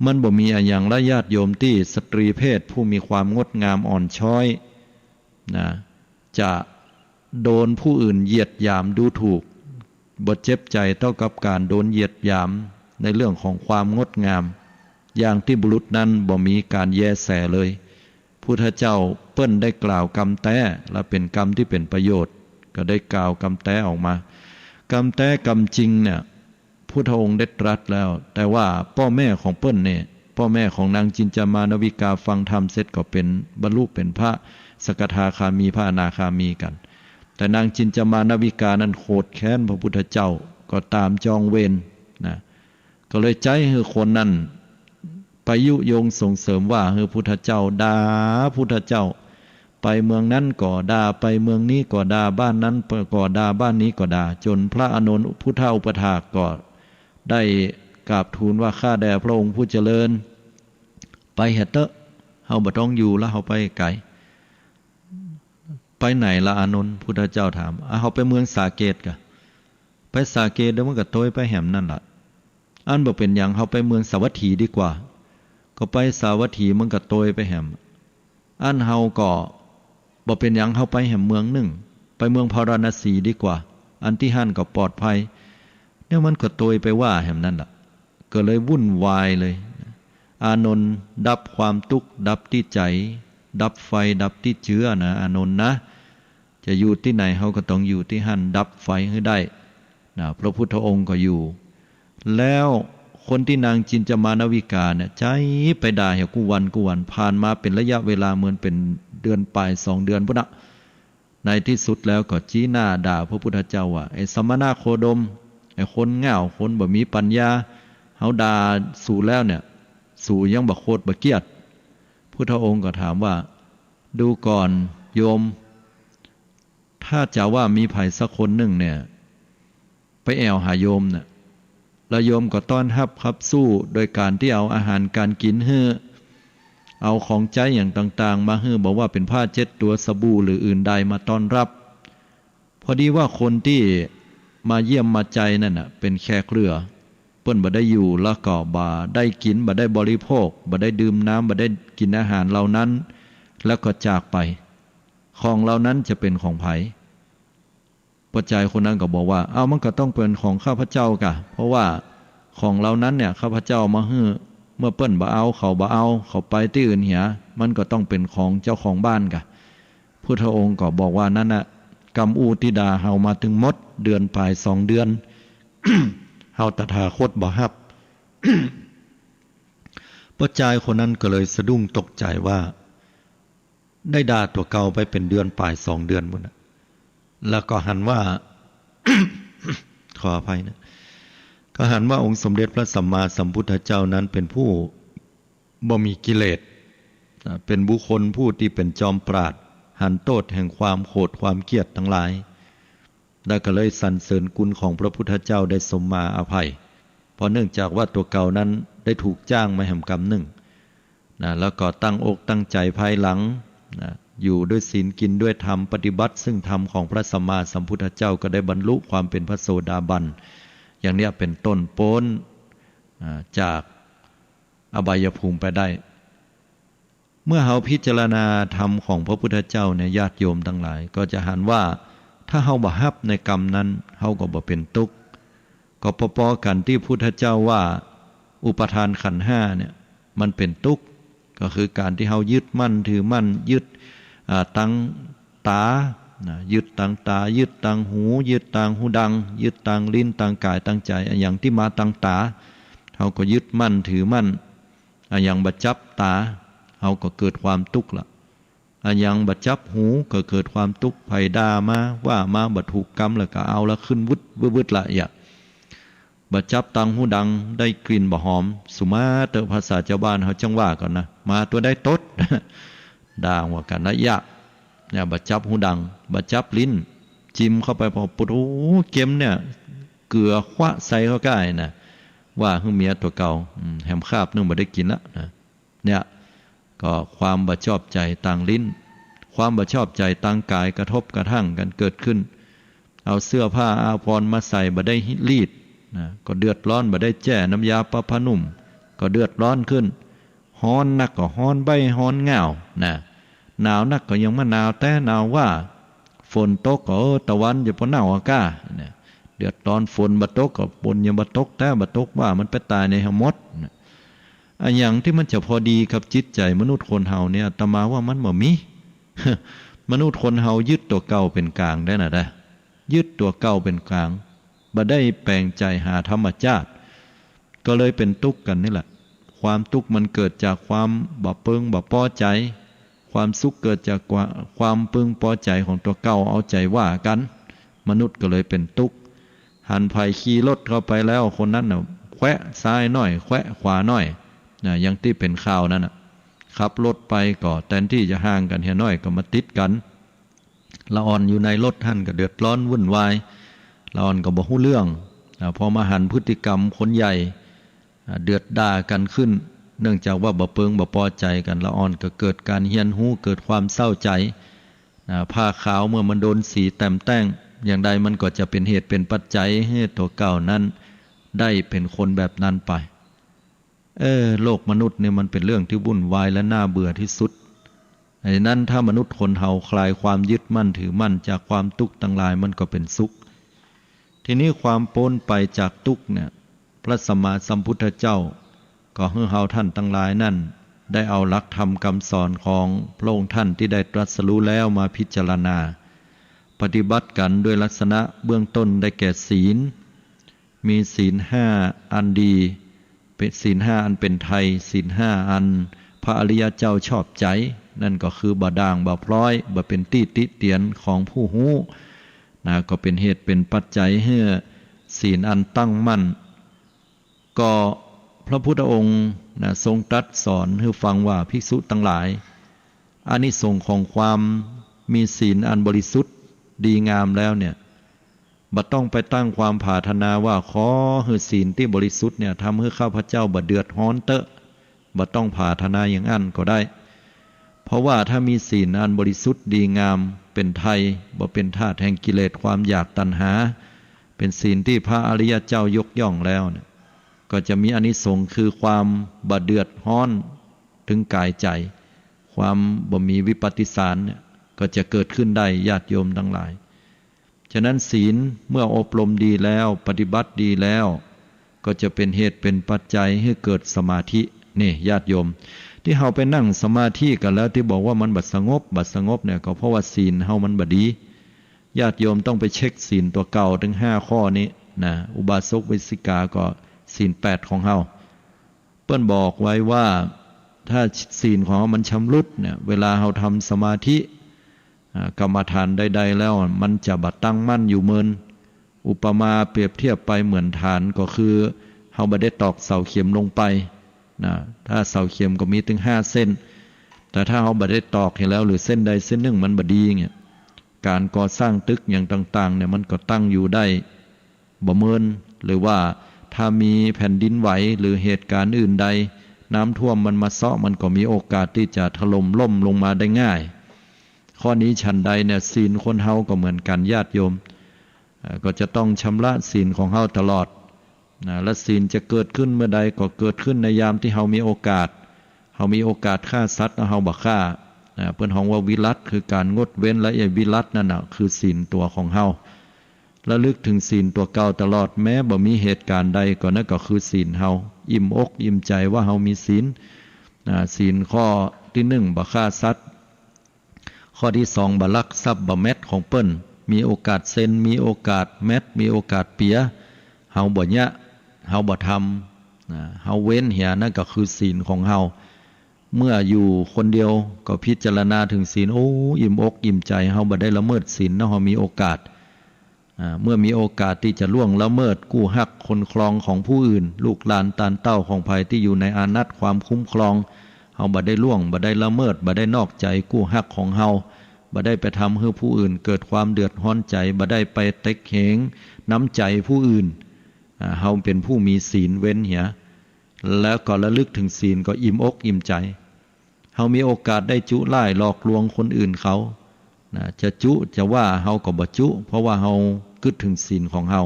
มันบ่มีอะหยังละญาติโยมตี้สตรีเพศผู้มีความงดงามอ่อนช้อยนะ จะโดนผู้อื่นเหยียดหยามดูถูก บ่เจ็บใจ๋เต้ากับก๋านโดนเหยียดหยามในเรื่องของความงดงาม อย่างตี้บุรุษนั้นบ่มีก๋านแยแสเลย พุทธเจ้าเปิ้นได้กล่าวกำแต๊ และเป๋นกำตี้เป๋นประโยชน์ ก็ได้กล่าวกำแต๊ออกมา กำแต๊กำจริงเนี่ย พุทธองค์ได้ตรัสแล้ว แต่ว่าป้อแม่ของเปิ้นเนี่ย ป้อแม่ของนางจินจามานวิกาฟังธรรมเสร็จก็เป๋น บรรลุเป๋นพระสกทาคามี พระอนาคามีกั๋น แต่นางจินจามานวิกานั้นโขดแค้นพระพุทธเจ้า ก็ต๋ามจองเวรนะ ก็เลยใจ๊หื้อคนนั้นไปยุยงส่งเสริมว่าหื้อพุทธเจ้า ด่าพุทธเจ้า ไปเมืองนั้นก็ด่า ไปเมืองนี้ก็ด่า บ้านนั้นก็ด่า บ้านนี้ก็ด่า จ๋นพระอานนท์พุทธอุปัฏฐากก็ได้กราบทูลว่า ข้าแต่พระองค์ผู้เจริญ ไปเหียเต๊อะ เฮาบ่ต้องอยู่ละ เฮาไปไก๋ ไปไหนละอานนท์ พุทธเจ้าถาม อ่ะ เฮาไปเมืองสาเกตก่ะ ไปสาเกตเดี๋ยวมันก็ตวยไปแหมนั่นละ อั้นบ่เป๋นหยัง เฮาไปเมืองสาวัตถีดีกว่า ก็ไปสาวัตถีมันก็ตวยไปแหม อั้นเฮาก็บ่เป๋นหยัง เฮาไปแหมเมืองนึ่ง ไปเมืองพาราณสีดีกว่า อันตี้หั้นก็ปลอดภัย เนี่ยมันก็ตวยไปว่าแหมนั่นละ ก็เลยวุ่นวายเลย อานนท์ดับความตุ๊กข์ดับตี้ใจ๋ ดับไฟดับตี้เจื้อนะ อานนท์นะ จะอยู่ตี้ไหนเฮาก็ต้องอยู่ตี้หั้น ดับไฟหื้อได้นะ พระพุทธองค์ก็อยู่ แล้วคนตี้นางจินจามานวิกาเนี่ย ใจ๊ไปด่าเหียกู้วันกู้วัน ผ่านมาเป๋นระยะเวลาเหมือนเป๋นเดือนป๋ายสองเดือนปู้นนะ ในตี้สุดแล้วก็จี๊หน้าด่าพระพุทธเจ้าว่า ไอ้สมณะโคดม ไอ้คนง่าว คนบ่มีปัญญา เฮาด่าสูแล้วเนี่ย สูยังบ่โขดบ่เกลียด พุทธองค์ก็ถามว่า ดูก่อนโยม ถ้าจะว่ามีใผสักคนนึ่งเนี่ย ไปแอ่วหาโยมน่ะ แล้วโยมก็ต้อนฮับขับสู้โดยก๋านตี้เอาอาหารก๋านกิ๋นหื้อ เอาของใจ๊อย่างต่างๆ มาหื้อ บ่ว่าเป๋นผ้าเช็ดตั๋ว สบู่หรืออื่นใดมาต้อนฮับ พอดีว่าคนตี้มาเยี่ยมมาใจนั่นน่ะ เป๋นแขกเรือ เปิ้นบ่ได้อยู่ แล้วก็บ่ได้กิ๋น บ่ได้บริโภค บ่ได้ดื่มน้ำ บ่ได้กิ๋นอาหารเหล่านั้น แล้วก็จากไป ของเหล่านั้นจะเป๋นของใผ ป้อจายคนนั้นก็บอกว่า เอ้า มันก็ต้องเป๋นของข้าพเจ้ากะ เพราะว่าของเหล่านั้นเนี่ย ข้าพเจ้าเอามาหื้อ เมื่อเปิ้นบ่เอา เขาบ่เอา เขาไปตี้อื่นเหีย มันก็ต้องเป๋นของเจ้าของบ้านกะ พุทธองค์ก็บอกว่า นั่นน่ะ กำอู้ตี้ด่าเฮามาตึงหมด เดือนป๋ายสองเดือน เฮาตถาคตบ่ฮับ ป้อจายคนนั้นก็เลยสะดุ้งตกใจ๋ว่า ได้ด่าตั๋วเก่าไปเป๋นเดือนป๋ายสองเดือนปู้นน่ะ แล้วก็หันว่า ขออภัยนะ ก็หันว่าองค์สมเด็จพระสัมมาสัมพุทธเจ้านั้นเป๋นผู้บ่มีกิเลส อ่า เป๋นบุคคลผู้ตี้เป๋นจอมปราชญ์ หันโต้ษแห่งความโขดความเกลียดตังหลาย แล้วก็เลยสรรเสริญคุณของพระพุทธเจ้าได้สมมาอาภัย เพราะเนื่องจากว่าตั๋วเก่านั้นได้ถูกจ้างมาแหมกำนึ่งนะ แล้วก็ตั้งอกตั้งใจ๋ภายหลังนะ อยู่ด้วยศีลกินด้วยธรรม ปฏิบัติซึ่งธรรมของพระสัมมาสัมพุทธเจ้า ก็ได้บรรลุความเป๋นพระโสดาบัน อย่างเนี้ยเป๋นต้น ป๊น อ่า จากอบายภูมิไปได้ เมื่อเฮาพิจารณาธรรมของพระพุทธเจ้าเนี่ย ญาติโยมตังหลาย ก็จะหันว่า ถ้าเฮาบ่ฮับในกำนั้น เฮาก็บ่เป๋นตุ๊กข์ ก็ปอๆ กั๋นตี้พุทธเจ้าว่า อุปาทานขันธ์ห้าเนี่ย มันเป๋นตุ๊กข์ ก็คือก๋านตี้เฮายึดมั่นถือมั่น ยึด อ่า ตังต๋า นะ ยึดตังต๋า ยึดตังหู ยึดตังหูดัง ยึดตังลิ้น ตังก๋าย ตังใจ๋ อะหยังตี้มาตังต๋า เฮาก็ยึดมั่นถือมั่น อะหยังบ่จับต๋า เฮาก็เกิดความตุ๊กข์ละ อะหยังบ่จับหูก็เกิดความตุ๊กข์ ใผด่ามาว่ามาบ่ถูกกำแล้วก็เอาละขึ้นวึดวึดวึดละเยียะ บ่จับตังหูดังได้กลิ่นบ่หอม สุมาเต๊อะ ภาษาจาวบ้านเฮาจั่งว่ากั๋นนะ หมาตั๋วใดตด ด่าว่ากั๋นละเยียะ เนี่ย บ่จับหูดัง บ่จับลิ้น จิมเข้าไปปอด โอ้โห เก็มเนี่ย เกือขว้าใส่เข้าก้ายนะ ว่าหื้อเมียตั๋วเก่า อืม แหมคาบนึ่งบ่ได้กิ๋นละนะ เนี่ย ก็ความบ่ชอบใจ๋ตางลิ้น ความบ่ชอบใจ๋ตางก๋ายกระทบกระทั่งกั๋นเกิดขึ้น เอาเสื้อผ้าอาภรณ์มาใส่บ่ได้รีดนะ ก็เดือดร้อน บ่ได้แจ้น้ำยาปะผ้านุ่ม ก็เดือดร้อนขึ้น ฮ้อนนักก็ฮ้อนใบ้ฮ้อนง่าวนะ หนาวนักก็ยังบ่หนาวแต๊หนาวว่า ฝนตกก็ เออ ตะวันจะปอเน่าอะก้า เนี่ย เดือดร้อน ฝนบ่ตกก็ฝนยังบ่ตกแต๊บ่ตกว่า มันไปต๋ายในหมดนะ อะหยังตี้มันจะพอดีกับจิตใจ๋มนุษย์คนเฮาเนี่ย อาตมาว่ามันบ่มี มนุษย์คนเฮายึดตั๋วเก่าเป๋นก๋างได้นะ ได้ ยึดตั๋วเก่าเป๋นก๋าง บ่ได้แป๋งใจ๋หาธรรมจาติ ก็เลยเป๋นตุ๊กข์กั๋นนี่แหละ ความตุ๊กข์มันเกิดจากความบ่เปิงบ่ปอใจ๋ ความสุขเกิดจากความ ความเปิงปอใจ๋ของตั๋วเก่า เอาใจ๋ว่ากั๋น มนุษย์ก็เลยเป๋นตุ๊กข์ หันใผขี่รถเข้าไปแล้ว คนนั้นน่ะ แขวะซ้ายหน้อย แขวะขวาหน้อย นะ อย่างตี้เป๋นข่าวนั่นน่ะ ขับรถไปก็แตนตี้จะห่างกั๋นเหียหน้อยก็มาติดกั๋น ละอ่อนอยู่ในรถหั้นก็เดือดร้อนวุ่นวาย ละอ่อนก็บ่ฮู้เรื่อง อ่า พอมาหันพฤติกรรมคนใหญ่ อ่า เดือดด่ากั๋นขึ้น เนื่องจากว่าบ่เปิงบ่ปอใจ๋กั๋น ละอ่อนก็เกิดก๋านเฮียนฮู้ เกิดความเศร้าใจ๋ อ่า ผ้าขาวเมื่อมันโดนสีแต้มแต้ง อย่างใดมันก็จะเป๋นเหตุเป๋นปัจจัยหื้อตั๋วเก่านั้นได้เป๋นคนแบบนั้นไป เออ โลกมนุษย์เนี่ยมันเป๋นเรื่องตี้วุ่นวายและน่าเบื่อตี้สุด อันนั้นถ้ามนุษย์คนเฮาคลายความยึดมั่นถือมั่นจากความตุ๊กข์ตังหลาย มันก็เป๋นสุข ทีนี้ความป๊นไปจากตุ๊กข์เนี่ย พระสัมมาสัมพุทธเจ้า ก็หื้อเฮาต้านตังหลายนั้น ได้เอาหลักธรรมกำสอนของพระองค์ต้านตี้ได้ตรัสรู้แล้วมาพิจารณา ปฏิบัติกั๋นด้วยลักษณะเบื้องต้นได้แก่ศีล มีศีลห้าอันดี เป๋นศีลห้าอันเป๋นไทย ศีลห้าอันพระอริยะเจ้าชอบใจ๋ นั่นก็คือบ่ด่างบ่พร้อย บ่เป๋นตี้ติเตียนของผู้ฮู้ นะ ก็เป๋นเหตุเป๋นปัจจัยหื้อศีลอันตั้งมั่น ก็พระพุทธองค์นะ ทรงตรัสสอนหื้อฟังว่า ภิกษุตังหลาย อานิสงส์ของความมีศีลอันบริสุทธิ์ดีงามแล้วเนี่ย บ่ต้องไปตั้งความผาถนาว่า ขอหื้อศีลตี้บริสุทธิ์เนี่ย ทำหื้อข้าพเจ้าบ่เดือดฮ้อนเต๊อะ บ่ต้องผาถนาอย่างอั้นก็ได้ เพราะว่าถ้ามีศีลอันบริสุทธิ์ดีงาม เป๋นไทย บ่เป๋นธาตุแห่งกิเลสความอยากตัณหา เป๋นศีลตี้พระอริยะเจ้ายกย่องแล้วเนี่ย ก็จะมีอานิสงส์คือความบ่เดือดฮ้อนเถิงก๋ายใจ๋ ความบ่มีวิปฏิสารเนี่ย ก็จะเกิดขึ้นได้ ญาติโยมตังหลาย ฉะนั้นศีลเมื่ออบรมดีแล้ว ปฏิบัติดีแล้ว ก็จะเป๋นเหตุเป๋นปัจจัยหื้อเกิดสมาธิ นี่ ญาติโยม ตี้เฮาไปนั่งสมาธิกั๋นแล้ว ตี้บอกว่ามันบ่สงบ บ่สงบเนี่ย ก็เพราะว่าศีลเฮามันบ่ดี ญาติโยมต้องไปเช็คศีลตั๋วเก่าตึงห้าข้อนี้นะ อุบาสกอุบาสิกา ก็ศีลแปดของเฮา เปิ้นบอกไว้ว่า ถ้าศีลของเฮามันชำรุดเนี่ย เวลาเฮาทำสมาธิ อ่า กรรมฐานใดๆ แล้วมันจะบ่ตั้งมั่นอยู่เมิน อุปมาเปรียบเทียบไปเหมือนฐานก็คือ เฮาบ่ได้ตอกเสาเข็มลงไปนะ ถ้าเสาเข็มก็มีตึงห้าเส้น แต่ถ้าเฮาบ่ได้ตอกเหียแล้ว หรือเส้นใดเส้นนึ่งมันบ่ดีเนี่ย ก๋านก่อสร้างตึกอย่างต่างๆ เนี่ย มันก็ตั้งอยู่ได้บ่เมิน หรือว่าถ้ามีแผ่นดินไหวหรือเหตุก๋ารณ์อื่นใด น้ำท่วมมันมาเซาะ มันก็มีโอกาสตี้จะถล่มล่มลงมาได้ง่าย ข้อนี้ฉันใดเนี่ย ศีลคนเฮาก็เหมือนกั๋น ญาติโยม เอ่อ ก็จะต้องชำระศีลของเฮาตลอดนะ และศีลจะเกิดขึ้นเมื่อใด ก็เกิดขึ้นในยามตี้เฮามีโอกาส เฮามีโอกาสฆ่าสัตว์ เฮาบ่ฆ่านะ เปิ้นฮ้องว่าวิรัติ คือก๋านงดเว้น และไอ้วิรัตินั่นน่ะ คือศีลตั๋วของเฮา ระลึกเถิงศีลตั๋วเก่าตลอด แม้บ่มีเหตุก๋ารณ์ใด ก็นั่นก็คือศีลเฮา อิ่มอกอิ่มใจ๋ว่าเฮามีศีล อ่า ศีลข้อตี้นึ่ง บ่ฆ่าสัตว์ ข้อตี้สอง บ่ลักทรัพย์ บ่แม็ดของเปิ้น มีโอกาสเซ็น มีโอกาสแม็ด มีโอกาสเปีย เฮาบ่เยียะ เฮาบ่ทำ นะ เฮาเว้นเหีย นั่นก็คือศีลของเฮา เมื่ออยู่คนเดียวก็พิจารณาเถิงศีล โอ้ อิ่มอกอิ่มใจ๋ เฮาบ่ได้ละเมิดศีลเนาะ เฮามีโอกาส อ่า เมื่อมีโอกาสตี้จะล่วงละเมิดกู้ฮักคนครองของผู้อื่น ลูกหลานตานเต้าของใผตี้อยู่ในอานัตความคุ้มครอง เฮาบ่ได้ล่วง บ่ได้ละเมิด บ่ได้นอกใจ๋กู้ฮักของเฮา บ่ได้ไปทำหื้อผู้อื่นเกิดความเดือดฮ้อนใจ๋ บ่ได้ไปเต็กเหงน้ำใจ๋ผู้อื่น อ่า เฮาเป๋นผู้มีศีลเว้นเหีย แล้วก็ระลึกเถิงศีลก็อิ่มอกอิ่มใจ๋ เฮามีโอกาสได้จุล่ายหลอกลวงคนอื่นเขา นะ จะจุจะว่าเฮาก็บ่จุ เพราะว่าเฮากึ๊ดเถิงศีลของเฮา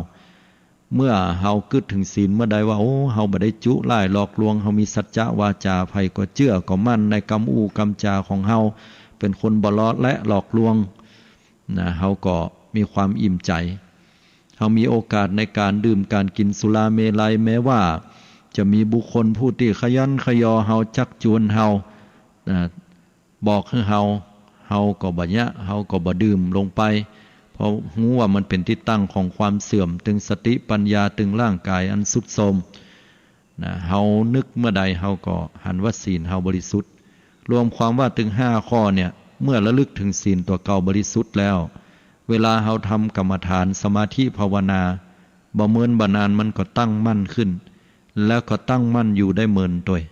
เมื่อเฮากึ๊ดเถิงศีลเมื่อใดว่า โอ้ เฮาบ่ได้จุล่ายหลอกลวง เฮามีสัจจะวาจา ใผก็เจื้อก็มั่นในกำอู้กำจาของเฮา เป๋นคนบ่ลอและหลอกลวง นะ เฮาก็มีความอิ่มใจ๋ เฮามีโอกาสในก๋านดื่มก๋านกิ๋นสุราเมรัย แม้ว่าจะมีบุคคลผู้ตี้ขยันขยอเฮา จักจวนเฮา นะ บอกหื้อเฮา เฮาก็บ่เยียะ เฮาก็บ่ดื่มลงไป เพราะฮู้ว่ามันเป๋นตี้ตั้งของความเสื่อม ตึงสติปัญญา ตึงร่างก๋ายอันทรุดโทรม นะ เฮานึกเมื่อใดเฮาก็หันว่าศีลเฮาบริสุทธิ์ รวมความว่าตึงห้าข้อเนี่ย เมื่อระลึกเถิงศีลตั๋วเก่าบริสุทธิ์แล้ว เวลาเฮาทำกรรมฐานสมาธิภาวนา บ่เมินบ่นานมันก็ตั้งมั่นขึ้น แล้วก็ตั้งมั่นอยู่ได้เมินตวย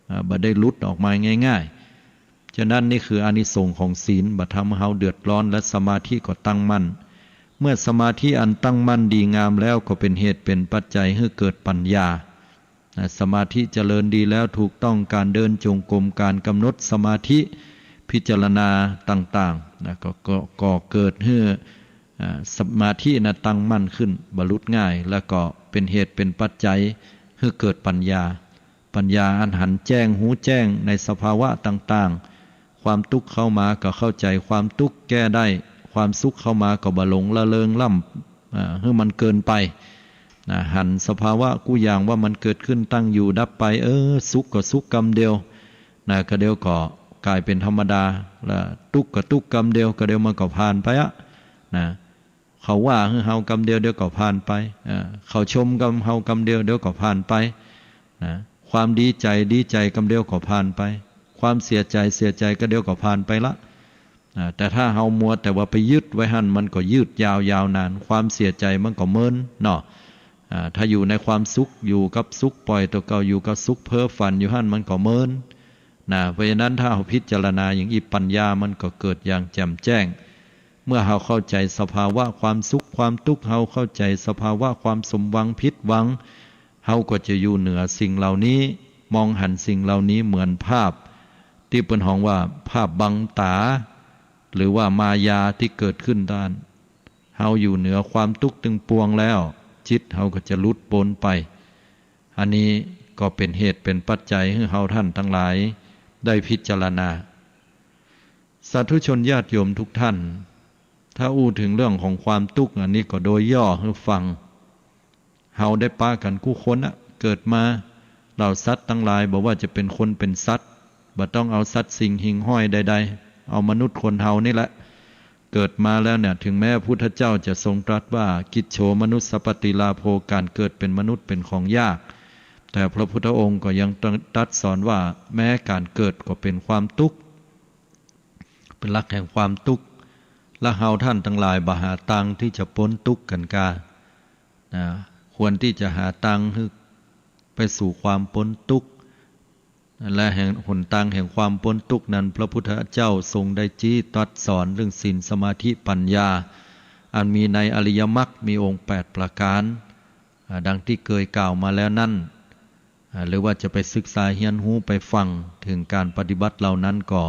อ่า บ่ได้หลุดออกมาง่ายๆ ฉะนั้นนี่คืออานิสงส์ของศีล บ่ทำหื้อเฮาเดือดฮ้อน และสมาธิก็ตั้งมั่น เมื่อสมาธิอันตั้งมั่นดีงามแล้วก็เป๋นเหตุเป๋นปัจจัยหื้อเกิดปัญญา นะ สมาธิเจริญดีแล้ว ถูกต้องก๋านเดินจงกรม ก๋านกำหนดสมาธิ พิจารณาต่างๆ นะ ก็ ก็ ก็เกิดหื้อ อ่า สมาธินะตั้งมั่นขึ้น บ่หลุดง่าย แล้วก็เป๋นเหตุเป๋นปัจจัยหื้อเกิดปัญญา ปัญญาอันหันแจ้ง ฮู้แจ้งในสภาวะต่างๆ ความตุ๊กข์เข้ามาก็เข้าใจ๋ความตุ๊กข์แก้ได้ ความสุขเข้ามาก็บ่หลงละเริงร่ำ อ่า หื้อมันเกินไป นะ หันสภาวะกู้อย่างว่ามันเกิดขึ้น ตั้งอยู่ ดับไป เออ สุขก็สุขกำเดียว นะ กะเดียวก็ก๋ายเป๋นธรรมดา และตุ๊กข์ก็ตุ๊กข์กำเดียว กะเดียวมันก็ผ่านไปอะ นะ เขาว่าหื้อเฮากำเดียว เดี๋ยวก็ผ่านไป อ่า เขาชมกำเฮากำเดียว เดี๋ยวก็ผ่านไป นะ ความดีใจ๋ ดีใจ๋กำเดียวก็ผ่านไป ความเสียใจ๋ เสียใจ๋กะเดียวก็ผ่านไปละ อ่า แต่ถ้าเฮามัวแต่ว่าไปยึดไว้หั้น มันก็ยืดยาว ยาวนาน ความเสียใจ๋มันก็เมินเนาะ อ่า ถ้าอยู่ในความสุข อยู่กับสุข ป่อยตั๋วเก่า อยู่กับสุข เพ้อฝันอยู่หั้น มันก็เมิน นะ เพราะฉะนั้นถ้าเฮาพิจารณาอย่างอี้ ปัญญามันก็เกิดอย่างแจ่มแจ้ง เมื่อเฮาเข้าใจ๋สภาวะความสุขความตุ๊กข์ เฮาเข้าใจ๋สภาวะความสมหวังผิดหวัง เฮาก็จะอยู่เหนือสิ่งเหล่านี้ มองหันสิ่งเหล่านี้เหมือนภาพตี้เปิ้นฮ้องว่าภาพบังต๋า หรือว่ามายาตี้เกิดขึ้นต้าน เฮาอยู่เหนือความตุ๊กข์ตึงปวงแล้ว จิตเฮาก็จะหลุดป๊นไป อันนี้ก็เป๋นเหตุเป๋นปัจจัยหื้อเฮาต้านตังหลายได้พิจารณา สาธุชนญาติโยมทุกท่าน ถ้าอู้เถิงเรื่องของความตุ๊กข์ อันนี้ก็โดยย่อหื้อฟัง เฮาได้ปะกั๋นกู้คนอะ เกิดมา เหล่าสัตว์ตังหลาย บ่ว่าจะเป๋นคนเป๋นสัตว์ บ่ต้องเอาสัตว์สิ่งหิ่งห้อยใดๆ เอามนุษย์คนเฮานี่แหละ เกิดมาแล้วเนี่ย ถึงแม้พุทธเจ้าจะทรงตรัสว่า กิจโฉมนุสสปฏิลาโภ ก๋านเกิดเป๋นมนุษย์เป๋นของยาก แต่พระพุทธองค์ก็ยังตรัสสอนว่า แม้ก๋านเกิดก็เป๋นความตุ๊กข์ เป๋นหลักแห่งความตุ๊กข์ และเฮาต้านตังหลายบ่หาตางตี้จะป๊นตุ๊กข์กั๋นกา นะ ควรตี้จะหาตางหื้อไปสู่ความป๊นตุ๊กข์ และแห่ง หนตางแห่งความป๊นตุ๊กข์นั้น พระพุทธเจ้าทรงได้จี๊ตรัสสอนเรื่องศีล สมาธิ ปัญญา อันมีในอริยมรรคมีองค์แปดประก๋าน อ่า ดังตี้เกยกล่าวมาแล้วนั้น อ่า หรือว่าจะไปศึกษาเฮียนฮู้ไปฟังเถิงก๋านปฏิบัติเหล่านั้นก็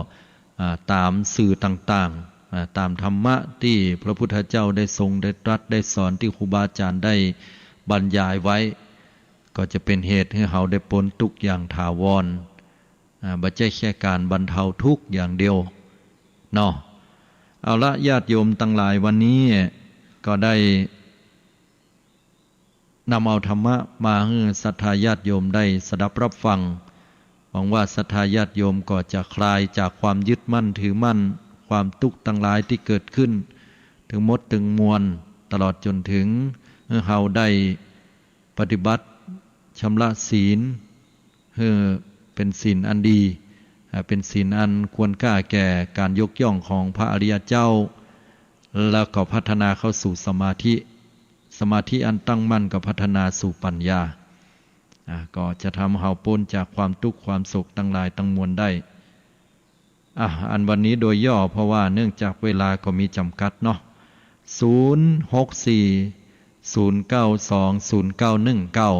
อ่า ต๋ามสื่อต่างๆ อ่า ต๋ามธรรมะตี้พระพุทธเจ้าได้ทรงได้ตรัสได้สอน ตี้ครูบาอาจ๋ารย์ได้บรรยายไว้ ก็จะเป๋นเหตุหื้อเฮาได้ป๊นตุ๊กข์อย่างถาวร อ่า บ่ใจ้แค่ก๋านบรรเทาตุ๊กข์อย่างเดียวเนาะ เอาละ ญาติโยมตังหลาย วันนี้ก็ได้ นำเอาธรรมะมาหื้อศรัทธาญาติโยมได้สดับรับฟัง หวังว่าศรัทธาญาติโยมก็จะคลายจากความยึดมั่นถือมั่น ความตุ๊กข์ตังหลายตี้เกิดขึ้น ตึงหมดตึงมวล ตลอดจ๋นเถิงหื้อเฮาได้ปฏิบัติชำระศีล หื้อเป๋นศีลอันดี อ่า เป๋นศีลอันควรค่าแก่ก๋านยกย่องของพระอริยเจ้า แล้วก็พัฒนาเข้าสู่สมาธิ สมาธิอันตั้งมั่นก็พัฒนาสู่ปัญญา อ่า ก็จะทำเฮาป๊นจากความตุ๊กข์ความโศกตังหลายตังมวลได้ อ่ะ อันวันนี้โดยย่อ เพราะว่าเนื่องจากเวลาก็มีจ๋ำกัดเนาะ ศูนย์ หก สี่ ศูนย์ เก้า สอง ศูนย์ เก้า หนึ่ง เก้า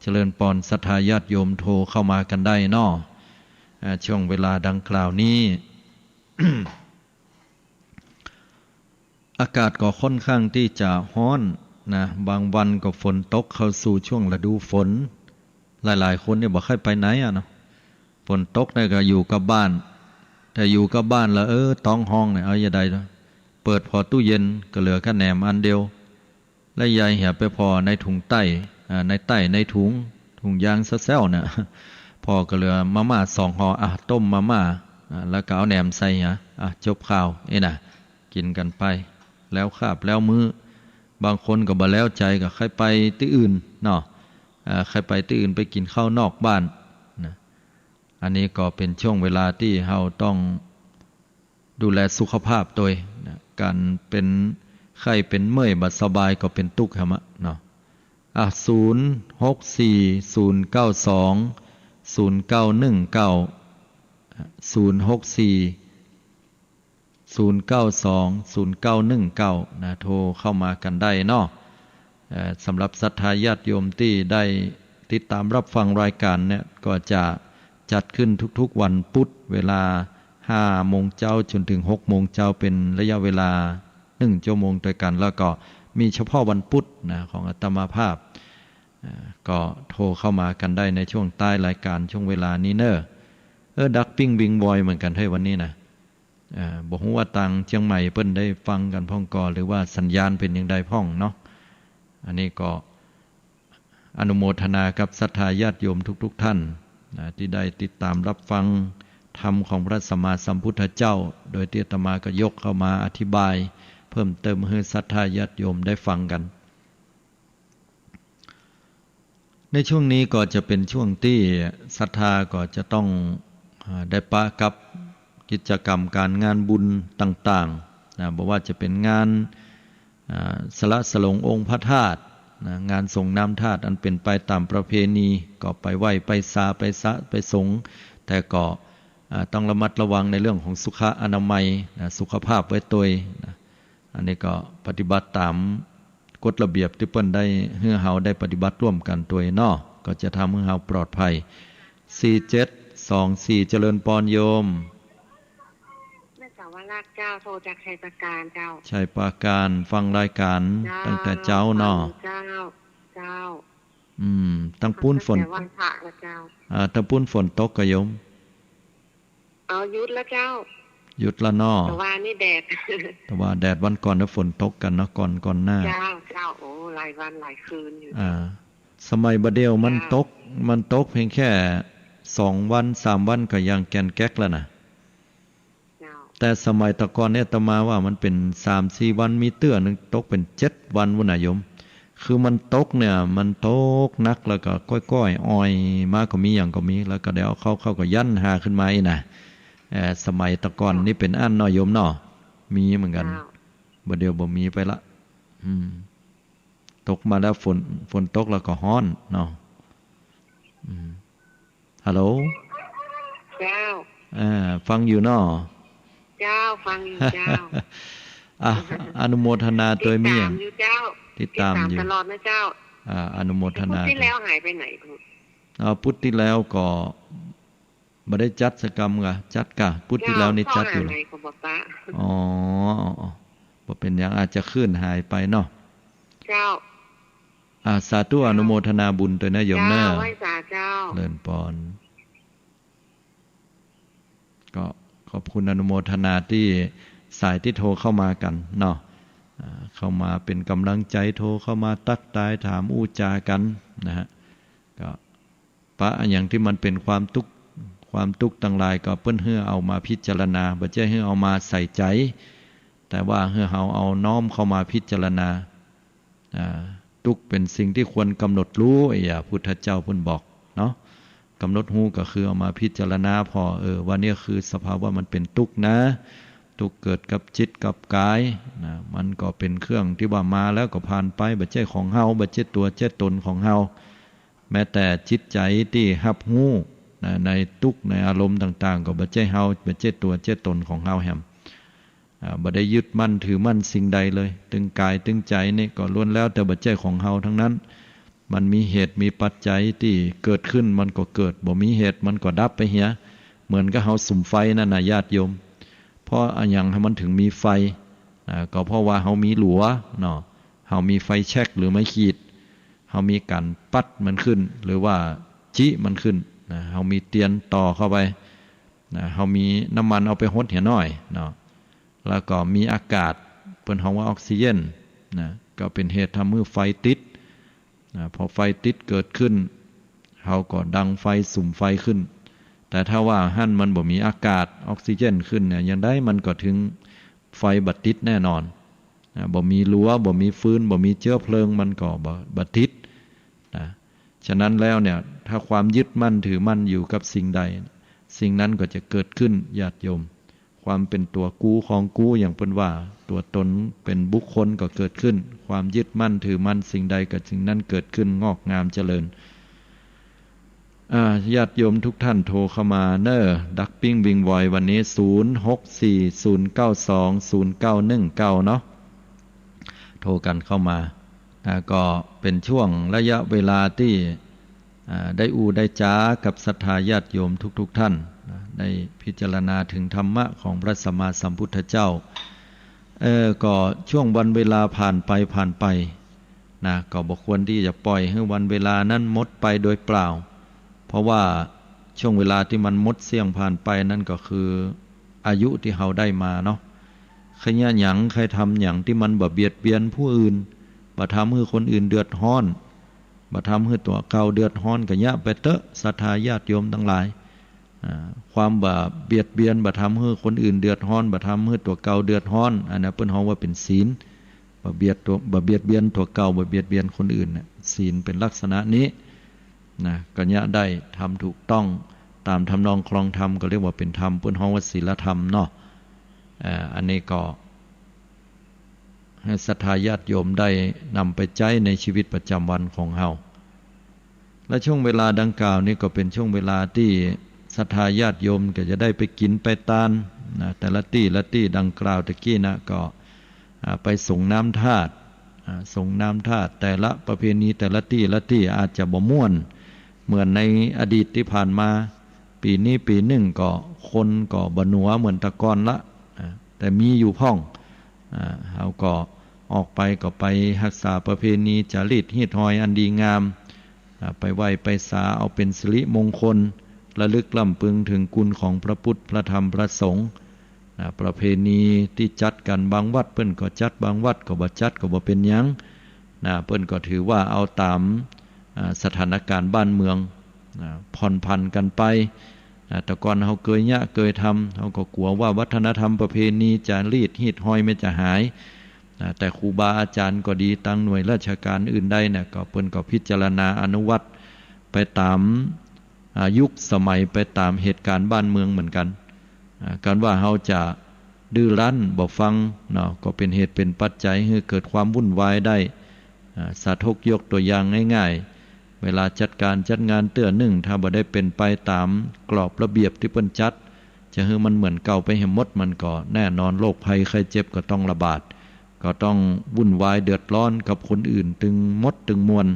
เจริญปอน ศรัทธาญาติโยมโทรเข้ามากั๋นได้เนาะ อ่า ช่วงเวลาดังกล่าวนี้ อากาศก็ค่อนข้างตี้จะฮ้อนนะ บางวันก็ฝนตกเข้าสู่ช่วงฤดูฝน หลายๆ คนเนี่ยบ่ใค่ไปไหนอะเนาะ ฝนตกเนี่ยก็อยู่กับบ้าน แต่อยู่กับบ้านแล้ว เออ ต๊องฮ้องเนี่ย เอาจะใด เปิดผ่อตู้เย็นก็เหลือก้าแหนมอันเดียว แล้วยายเหียไปผ่อในถุงใต้ อ่า ในใต้ ในถุง ถุงยางแซวๆ เนี่ย ผ่อก็เหลือมาม่าสองห่อ อ่ะ ต้มมาม่า อ่า แล้วก็เอาแหนมใส่เหีย อ่ะ จบข่าว เอ้ยนะ กิ๋นกั๋นไป แล้วคาบแล้วมื้อ บางคนก็บ่แล้วใจ๋ก็ใค่ไปตี้อื่นเนาะ อ่า ใค่ไปตี้อื่น ไปกิ๋นข้าวนอกบ้านนะ อันนี้ก็เป๋นช่วงเวลาตี้เฮาต้องดูแลสุขภาพตวยนะ ก๋านเป๋นไข้เป๋นเมื่อยบ่สบายก็เป๋นตุ๊กข์หะมะเนาะ อ่ะ ศูนย์ หก สี่ ศูนย์ เก้า สอง ศูนย์ เก้า หนึ่ง เก้า ศูนย์ หก สี่ ศูนย์ เก้า สอง ศูนย์ เก้า หนึ่ง เก้า นะ โทรเข้ามากั๋นได้เนาะ เอ่อ สำหรับศรัทธาญาติโยมตี้ได้ติดต๋ามรับฟังรายก๋านเนี่ย ก็จะจัดขึ้นทุกๆ วันปุธ เวลาห้าโมงเจ๊าจ๋นเถิงหกโมงเจ๊า เป๋นระยะเวลาหนึ่งชั่วโมงตวยกั๋น แล้วก็มีเฉพาะวันปุธนะ ของอาตมาภาพ อ่า ก็โทรเข้ามากั๋นได้ในช่วงต้ายรายก๋าน ช่วงเวลานี้เน่อ เออ ดักปิ้งวิงวอยเหมือนกั๋นเฮ้ย วันนี้นะ อ่า บ่ฮู้ว่าตางเจียงใหม่เปิ้นได้ฟังกั๋นพ่องก่อ หรือว่าสัญญาณเป๋นอย่างใดพ่องเนาะ อันนี้ก็อนุโมทนากับศรัทธาญาติโยมทุกๆ ท่านนะ ตี้ได้ติดต๋ามรับฟังธรรมของพระสัมมาสัมพุทธเจ้า โดยตี้อาตมาก็ยกเข้ามาอธิบายเพิ่มเติมหื้อศรัทธาญาติโยมได้ฟังกั๋น ในช่วงนี้ก็จะเป๋นช่วงตี้ศรัทธาก็จะต้อง อ่า ได้ปะกับกิจกรรมก๋านงานบุญต่างๆ นะ บ่ว่าจะเป๋นงาน อ่า สละสลงองค์พระธาตุนะ งานสรงน้ำธาตุอันเป๋นไปต๋ามประเพณี ก็ไปไหว้ไปสาไปสะไปสรง แต่ก็ อ่า ต้องระมัดระวังในเรื่องของสุขอนามัยนะ สุขภาพไว้ตวยนะ อันนี้ก็ปฏิบัติต๋ามกฎระเบียบตี้เปิ้นได้หื้อเฮาได้ปฏิบัติร่วมกั๋นตวยเนาะ ก็จะทำหื้อเฮาปลอดภัย สี่เจ็ดสองสี่ เจริญปอนโยม แม่สาวราชเจ้า โทรจากชัยปราการเจ้า ชัยปราการ ฟังรายก๋าน เจ้า ตั้งแต่เจ๊าเนาะ ฟังอยู่เจ้า เจ้า อืม ตางปู๊นฝน ตั้งแต่วันพระแล้วเจ้า อ่า ตางปู๊นฝนตกก่อโยม เอา หยุดแล้วเจ้า หยุดแล้วเนาะ แต่ว่านี่แดด แต่ว่าแดด วันก่อนน่ะฝนตกกั๋นเนาะ ก่อน ก่อนหน้า เจ้า เจ้า โอ้ หลายวันหลายคืนอยู่ อ่า สมัยบ่าเดี่ยวมัน เจ้า ตก มันตกเพียงแค่สองวันสามวันก็ยังแก่นแก๊กแล้วนะ เจ้า แต่สมัยตะก่อนเนี่ย อาตมาว่ามันเป๋นสามสี่วัน มีเตื้อนึ่งตกเป๋นเจ็ดวันปู๊นน่ะโยม คือมันตกเนี่ย มันตกหนักแล้วก็ก้อยๆ อ่อยมาก็มี หยังก็มี แล้วก็ได้เอาเข้า เข้าก็ยันหาขึ้นมาอี้นะ เอ่อ สมัยตะก่อนนี่เป๋นอั้นเนาะโยมเนาะ มีเหมือนกั๋น เจ้า บ่าเดี่ยวบ่มีไปละ อืม ตกมาแล้วฝน ฝนตกแล้วก็ฮ้อนเนาะ อืม ฮัลโหล เจ้า อ่า ฟังอยู่เนาะ เจ้า ฟังอยู่เจ้า อ่ะ อนุโมทนาตวย มีหยัง ติดต๋ามอยู่เจ้า ติดต๋ามอยู่ ติดต๋ามตลอดนะเจ้า อ่า อนุโมทนา พุธตี้แล้วหายไปไหน เอา พุธตี้แล้วก็บ่ได้จัดสักกำกะ จัดกะ พุธตี้แล้วนี่จัดอยู่ เจ้า ข้อหาไหนก็บ่ปะ อ๋อ อ๋อ อ๋อ บ่เป๋นหยัง อาจจะคลื่นหายไปเนาะ เจ้า อ่า สาธุ อนุโมทนาบุญตวยนะโยมเน่อ เจ้า ไหว้สาเจ้า เจริญปอน ก็ขอบคุณอนุโมทนาตี้สายตี้โทรเข้ามากั๋นเนาะ อ่า เข้ามาเป๋นก๋ำลังใจ๋ โทรเข้ามาตั๊กตายถามอู้จ๋ากั๋นนะฮะ ก็ปะอะหยังตี้มันเป๋นความตุ๊กข์ ความตุ๊กข์ตังหลายก็เปิ้นหื้อเอามาพิจารณา บ่ใจ้หื้อเอามาใส่ใจ๋ แต่ว่าหื้อเฮาเอาน้อมเข้ามาพิจารณา อ่า ตุ๊กข์เป๋นสิ่งตี้ควรก๋ำหนดฮู้ เอี่ย พุทธเจ้าเปิ้นบอกเนาะ ก ำหนดฮู้ก็คือเอามาพิจารณาผ่อ เออ ว่าเนี่ยคือสภาวะมันเป๋นตุ๊กข์นะ ตุ๊กข์เกิดกับจิตกับก๋ายนะ มันก็เป๋นเครื่องตี้ว่ามาแล้วก็ผ่านไป บ่ใจ้ของเฮา บ่ใจ้ตั๋วใจ้ตนของเฮา แม้แต่จิตใจ๋ตี้ฮับฮู้นะ ในตุ๊กข์ในอารมณ์ต่างๆ ก็บ่ใจ้เฮา บ่ใจ้ตั๋วใจ้ตนของเฮาแหม อ่า บ่ได้ยึดมั่นถือมั่นสิ่งใดเลย ตึงก๋ายตึงใจ๋นี่ก็ล้วนแล้วแต่บ่ใจ้ของเฮาตังนั้น มันมีเหตุมีปัจจัยตี้เกิดขึ้นมันก็เกิด บ่มีเหตุมันก็ดับไปเหีย เหมือนกับเฮาสุมไฟนั่นน่ะญาติโยม เพราะอะหยังมันถึงมีไฟ อ่า ก็เพราะว่าเฮามีหลัวเนาะ เฮามีไฟแช็กหรือไม้ขีด เฮามีก๋านปั๊ดมันขึ้น หรือว่าจี๊มันขึ้นนะ เฮามีเตียนต่อเข้าไปนะ เฮามีน้ำมันเอาไปหดเหียน้อยเนาะ แล้วก็มีอากาศ เปิ้นฮ้องว่าออกซิเจนนะ ก็เป๋นเหตุทำหื้อไฟติดนะ พอไฟติดเกิดขึ้น เฮาก็ดังไฟสุมไฟขึ้น แต่ถ้าว่าหั้นมันบ่มีอากาศออกซิเจนขึ้นเนี่ย อย่างใดมันก็ถึงไฟบ่ติดแน่นอนนะ บ่มีหลัว บ่มีฟืน บ่มีเจื๊อเพลิง มันก็บ่ บ่ติดนะ ฉะนั้นแล้วเนี่ย ถ้าความยึดมั่นถือมั่นอยู่กับสิ่งใด สิ่งนั้นก็จะเกิดขึ้น ญาติโยม ความเป๋นตั๋วกูของกู อย่างเปิ้นว่า ตั๋วตนเป๋นบุคคลก็เกิดขึ้น ความยึดมั่นถือมั่นสิ่งใดก็สิ่งนั้นเกิดขึ้น งอกงามเจริญ อ่า ญาติโยมทุกท่านโทรเข้ามาเน่อ ดักปิ้งวิงวอยวันนี้ ศูนย์หกสี่ศูนย์เก้าสองศูนย์เก้าหนึ่งเก้า เนาะ โทรกั๋นเข้ามา อ่า ก็เป๋นช่วงระยะเวลาตี้ อ่า ได้อู้ได้จ๋ากับศรัทธาญาติโยมทุกๆ ท่านนะ ได้พิจารณาถึงธรรมะของพระสัมมาสัมพุทธเจ้า เออ ก็ช่วงวันเวลาผ่านไปผ่านไปนะ ก็บ่ควรตี้จะปล่อยหื้อวันเวลานั้นหมดไปโดยเปล่า เพราะว่าช่วงเวลาตี้มันหมดเสี้ยงผ่านไปนั้นก็คืออายุตี้เฮาได้มาเนาะ ใค่เยียะหยัง ใค่ทำหยังตี้มันบ่เบียดเบียนผู้อื่น บ่ทำหื้อคนอื่นเดือดฮ้อน บ่ทำหื้อตั๋วเก่าเดือดฮ้อน ก็เยียะไปเต๊อะ ศรัทธาญาติโยมตังหลาย อ่า ความบ่เบียดเบียน บ่ทำหื้อคนอื่นเดือดฮ้อน บ่ทำหื้อตั๋วเก่าเดือดฮ้อน อันนั้นเปิ้นฮ้องว่าเป๋นศีล บ่เบียดตั๋ว บ่เบียดเบียนตั๋วเก่า บ่เบียดเบียนคนอื่นน่ะ ศีลเป๋นลักษณะนี้นะ ก็เยียะได้ ทำถูกต้องต๋ามทำนองคลองธรรม ก็เรียกว่าเป๋นธรรม เปิ้นฮ้องว่าศีลธรรมเนาะ อ่า อันนี้ก็ หื้อศรัทธาญาติโยมได้นำไปใจ๊ในชีวิตประจำวันของเฮา และช่วงเวลาดังกล่าวนี้ก็เป๋นช่วงเวลาตี้ศรัทธาญาติโยมก็จะได้ไปกิ๋นไปตานนะ แต่ละตี้ละตี้ดังกล่าวตะกี้นะ ก็ อ่า ไปสรงน้ำธาตุ อ่า สรงน้ำธาตุ แต่ละประเพณีแต่ละตี้ละตี้อาจจะบ่ม่วนเหมือนในอดีตตี้ผ่านมา ปี๋นี้ปี๋นึ่งก็คนก็บ่หนัวเหมือนแต่ก่อนละ อ่า แต่มีอยู่พ่อง อ่า เฮาก็ออกไปก็ไปฮักษาประเพณีจารีตฮีตฮอยอันดีงาม อ่า ไปไหว้ไปสาเอาเป๋นสิริมงคล ระลึกร่ำพึงถึงคุณของพระพุทธ พระธรรม พระสงฆ์ อ่า ประเพณีตี้จัดกั๋น บางวัดเปิ้นก็จัด บางวัดก็บ่จัด ก็บ่เป๋นหยัง นะ เปิ้นก็ถือว่าเอาต๋าม อ่า สถานการณ์บ้านเมือง อ่า ผ่อนผันกั๋นไป อ่า แต่ก่อนเฮาเกยเยียะเกยทำ เฮาก็กั๋วว่าวัฒนธรรมประเพณีจารีตฮีตฮอยมันจะหาย อ่า แต่ครูบาอาจ๋ารย์ก็ดี ตางหน่วยราชก๋านอื่นใดเนี่ย ก็เปิ้นก็พิจารณาอนุวัตไปต๋าม อ่า ยุคสมัย ไปต๋ามเหตุก๋ารณ์บ้านเมืองเหมือนกั๋น อ่า กาลว่าเฮาจะดื้อรั้นบ่ฟังเนาะ ก็เป๋นเหตุเป๋นปัจจัยหื้อเกิดความวุ่นวายได้ อ่า สาธกยกตั๋วอย่างง่ายๆ เวลาจัดก๋านจัดงานเตื้อนึ่ง ถ้าบ่ได้เป๋นไปต๋ามกรอบระเบียบตี้เปิ้นจัด จะหื้อมันเหมือนเก่าไปเหียหมด มันก็แน่นอน โรคภัยไข้เจ็บก็ต้องระบาด ก็ต้องวุ่นวายเดือดร้อนกับคนอื่นตึงหมดตึงมวล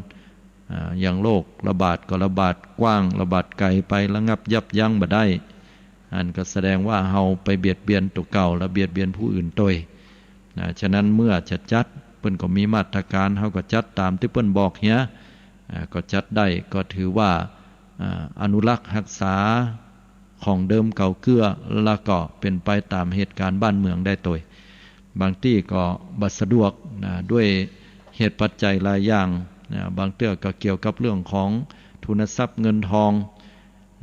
อ่า อย่างโรคระบาดก็ระบาดกว้าง ระบาดไก๋ไป ระงับยับยั้งบ่ได้ อันก็แสดงว่าเฮาไปเบียดเบียนตั๋วเก่า และเบียดเบียนผู้อื่นตวย นะ ฉะนั้นเมื่อจะจัด เปิ้นก็มีมาตรก๋าน เฮาก็จัดต๋ามตี้เปิ้นบอกเหีย อ่า ก็จัดได้ ก็ถือว่า อ่า อนุรักษ์ฮักษาของเดิมเก่าเกื้อ แล้วก็เป๋นไปต๋ามเหตุก๋ารณ์บ้านเมืองได้ตวย บางตี้ก็บ่สะดวก นะ ด้วยเหตุปัจจัยหลายอย่าง นะ บางเตื้อก็เกี่ยวกับเรื่องของทุนทรัพย์เงินทอง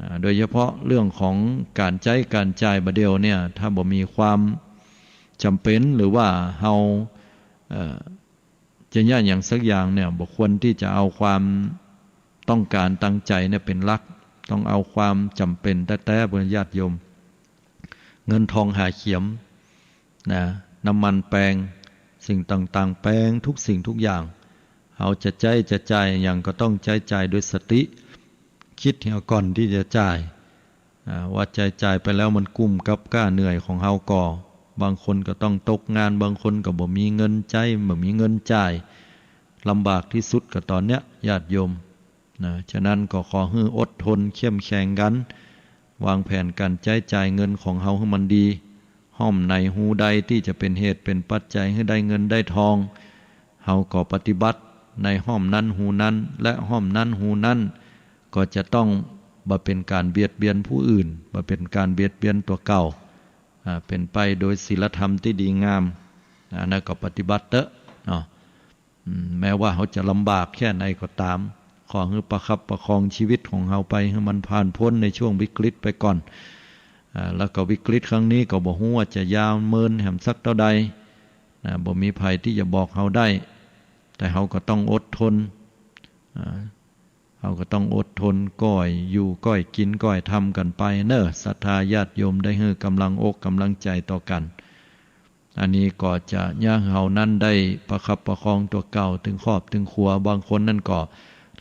อ่า โดยเฉพาะเรื่องของก๋านใจ๊ก๋านจ่ายบ่าเดี่ยวเนี่ย ถ้าบ่มีความจ๋ำเป๋น หรือว่าเฮา เอ่อ จะเยียะหยังสักอย่างเนี่ย บ่ควรตี้จะเอาความต้องก๋านตางใจ๋เนี่ยเป๋นหลัก ต้องเอาความจ๋ำเป๋นแต๊ๆ เป๋นญาติโยม เงินทองหาเขียม นะ น้ำมันแปง สิ่งต่างๆ แปงทุกสิ่งทุกอย่าง เฮาจะใจ๊จะจ่ายหยังก็ต้องใจ๊จ่ายด้วยสติ กึ๊ดเหียก่อนตี้จะจ่าย อ่า ว่าใจ๊จ่ายไปแล้วมันกุ้มกับก้าเหนื่อยของเฮาก่อ บางคนก็ต้องตกงาน บางคนก็บ่มีเงินใจ๊ บ่มีเงินจ่าย ลำบากตี้สุดก็ต๋อนเนี้ย ญาติโยม นะ ฉะนั้นก็ขอหื้ออดทนเข้มแข็งกั๋น วางแผนก๋านใจ๊จ่ายเงินของเฮาหื้อมันดี ฮ่อมไหนฮูใดตี้จะเป๋นเหตุเป๋นปัจจัยหื้อได้เงินได้ทอง เฮาก็ปฏิบัติในฮ่อมนั้นฮูนั้น และฮ่อมนั้นฮูนั้น ก็จะต้องบ่เป๋นก๋านเบียดเบียนผู้อื่น บ่เป๋นก๋านเบียดเบียนตั๋วเก่า อ่า เป๋นไปโดยศีลธรรมตี้ดีงาม อันนั้นก็ปฏิบัติเต๊อะ เนาะ อืม แม้ว่าเฮาจะลำบากแค่ไหนก็ต๋าม ขอหื้อประคับประคองชีวิตของเฮาไปหื้อมันผ่านป๊นในช่วงวิกฤตไปก่อน อ่า แล้วก็วิกฤตครั้งนี้ก็บ่ฮู้ว่าจะยาวเมินแหมสักเต้าใด นะ บ่มีใผตี้จะบอกเฮาได้ แต่เฮาก็ต้องอดทน อ่า เฮาก็ต้องอดทน ก้อยอยู่ ก้อยกิ๋น ก้อยทำกั๋นไปเน่อ ศรัทธาญาติโยม ได้หื้อกำลังอกกำลังใจ๋ต่อกั๋น อันนี้ก็จะเยียะหื้อเฮานั้นได้ประคับประคองตั๋วเก่า ตึงครอบตึงครัว บางคนนั้นก็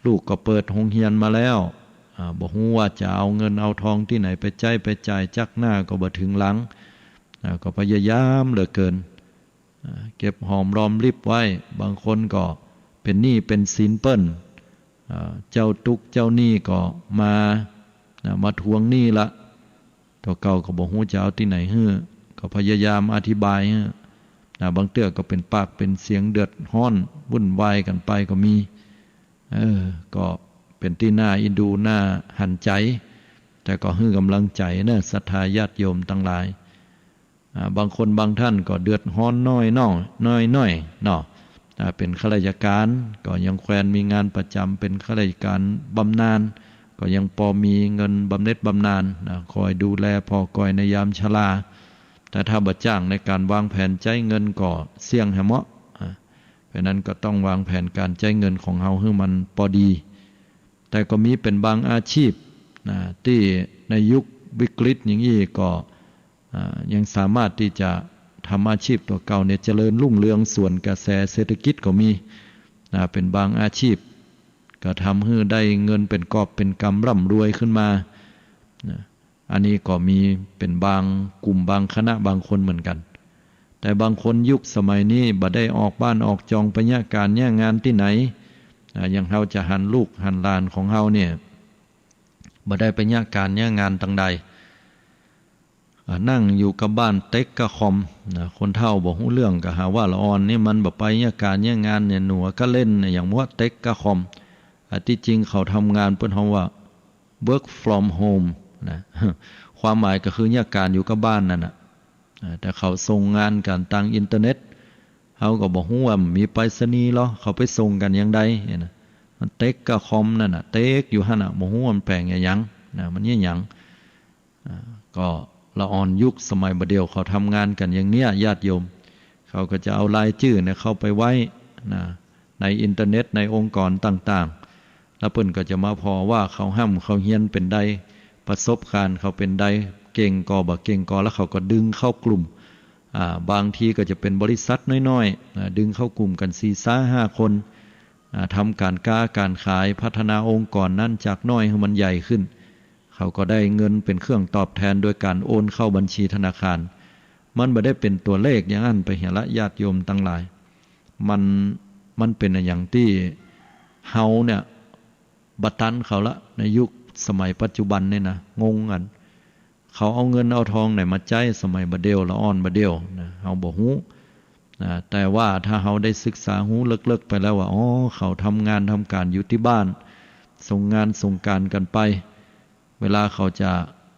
ลูกก็เปิดโฮงเฮียนมาแล้ว อ่า บ่ฮู้ว่าจะเอาเงินเอาทองตี้ไหนไปใจ๊ไปจ่าย จั๊กหน้าก็บ่เถิงหลัง อ่า ก็พยายามเหลือเกิน อ่า เก็บหอมรอมริบไว้ บางคนก็เป๋นหนี้เป๋นสินเปิ้น อ่า เจ้าตุ๊กข์เจ้าหนี้ก็มา นะ มาทวงหนี้ละ ตั๋วเก่าก็บ่ฮู้จะเอาตี้ไหนหื้อ ก็พยายามอธิบายหื้อ นะ บางเตื้อก็เป๋นปากเป๋นเสียง เดือดฮ้อนวุ่นวายกั๋นไปก็มี เออ ก็เป๋นตี้น่าเอ็นดู น่าหันใจ๋ แต่ก็หื้อกำลังใจ๋เน่อ ศรัทธาญาติโยมตังหลาย อ่า บางคนบางท่านก็เดือดฮ้อนน้อยน้อง น้อยๆ เนาะ อ่า เป๋นข้าราชก๋าน ก็ยังแควนมีงานประจ๋ำ เป๋นข้าราชก๋านบำนาญ ก็ยังปอมีเงินบำเหน็จบำนาญ นะ คอยดูแลผ่อก่อยในยามชรา แต่ถ้าบ่จ้างในก๋านวางแผนใจ๊เงินก็เสี่ยงแหมเนาะ อ่า เพราะนั้นก็ต้องวางแผนก๋านใจ๊เงินของเฮาหื้อมันปอดี แต่ก็มีเป๋นบางอาชีพ นะ ตี้ในยุควิกฤตอย่างอี้ก็ อ่า ยังสามารถตี้จะทำอาชีพตั๋วเก่าเนี่ยเจริญรุ่งเรืองสวนกระแสเศรษฐกิจก็มี นะ เป๋นบางอาชีพ ก็ทำหื้อได้เงินเป๋นกอบเป๋นกำร่ำรวยขึ้นมา นะ อันนี้ก็มีเป๋นบางกลุ่มบางคณะบางคนเหมือนกั๋น แต่บางคนยุคสมัยนี้บ่ได้ออกบ้านออกจองไปเยียะก๋านเยียะงานตี้ไหน อ่า อย่างเฮาจะหันลูกหันหลานของเฮาเนี่ย บ่ได้ไปเยียะก๋านเยียะงานตังใด อ่า นั่งอยู่กับบ้านเต๊กกับคอม นะ คนเฒ่าบ่ฮู้เรื่องก็หาว่าละอ่อนนี่มันบ่ไปเยียะก๋านเยียะงานเนี่ย หนัวก็เล่นเนี่ย อย่างว่าเต๊กกับคอม อ่า ตี้จริงเขาทำงานเปิ้นฮ้องว่า work from home นะ ความหมายก็คือเยียะก๋านอยู่กับบ้านนั่นน่ะ อ่า แต่เขาส่งงานกั๋นตางอินเทอร์เน็ต เฮาก็บ่ฮู้ว่ามีไปรษณีย์ลอ เขาไปส่งกั๋นอย่างใดเนี่ยนะ มันเต๊กกับคอมนั่นน่ะ เต๊กอยู่หั้นน่ะ บ่ฮู้ว่ามันแป๋งอะหยัง นะ มันเยียะหยัง อ่า ก็ละอ่อนยุคสมัยบ่าเดี่ยวเขาทำงานกั๋นอย่างเนี้ย ญาติโยม เขาก็จะเอารายจื้อเนี่ยเข้าไปไว้ นะ ในอินเทอร์เน็ต ในองค์กรต่างๆ แล้วเปิ้นก็จะมาผ่อว่าเขาฮ่ำเขาเฮียนเป๋นใด ประสบการณ์เขาเป๋นใด เก่งก่อบ่เก่งก่อ แล้วเขาก็ดึงเข้ากลุ่ม อ่า บางทีก็จะเป๋นบริษัทน้อยๆ อ่า ดึงเข้ากลุ่มกั๋นสี่ซาห้าคน อ่า ทำก๋านก๊าก๋านขาย พัฒนาองค์กรนั้นจากน้อยหื้อมันใหญ่ขึ้น เขาก็ได้เงินเป๋นเครื่องตอบแทนโดยก๋านโอนเข้าบัญชีธนาคาร มันบ่ได้เป๋นตั๋วเลขอย่างอั้นไปเหียละ ญาติโยมตังหลาย มัน มันเป๋นอะหยังตี้เฮาเนี่ยบ่ตันเขาละ ในยุคสมัยปัจจุบันนี่นะ งงกั๋น เขาเอาเงินเอาทองไหนมาใจ๊สมัยบ่าเดี่ยว ละอ่อนบ่าเดี่ยวนะ เฮาบ่ฮู้นะ แต่ว่าถ้าเฮาได้ศึกษาฮู้เลิกๆ ไปแล้วว่า อ๋อ เขาทำงานทำก๋านอยู่ตี้บ้าน ส่งงานส่งก๋านกั๋นไป เวลาเขาจะ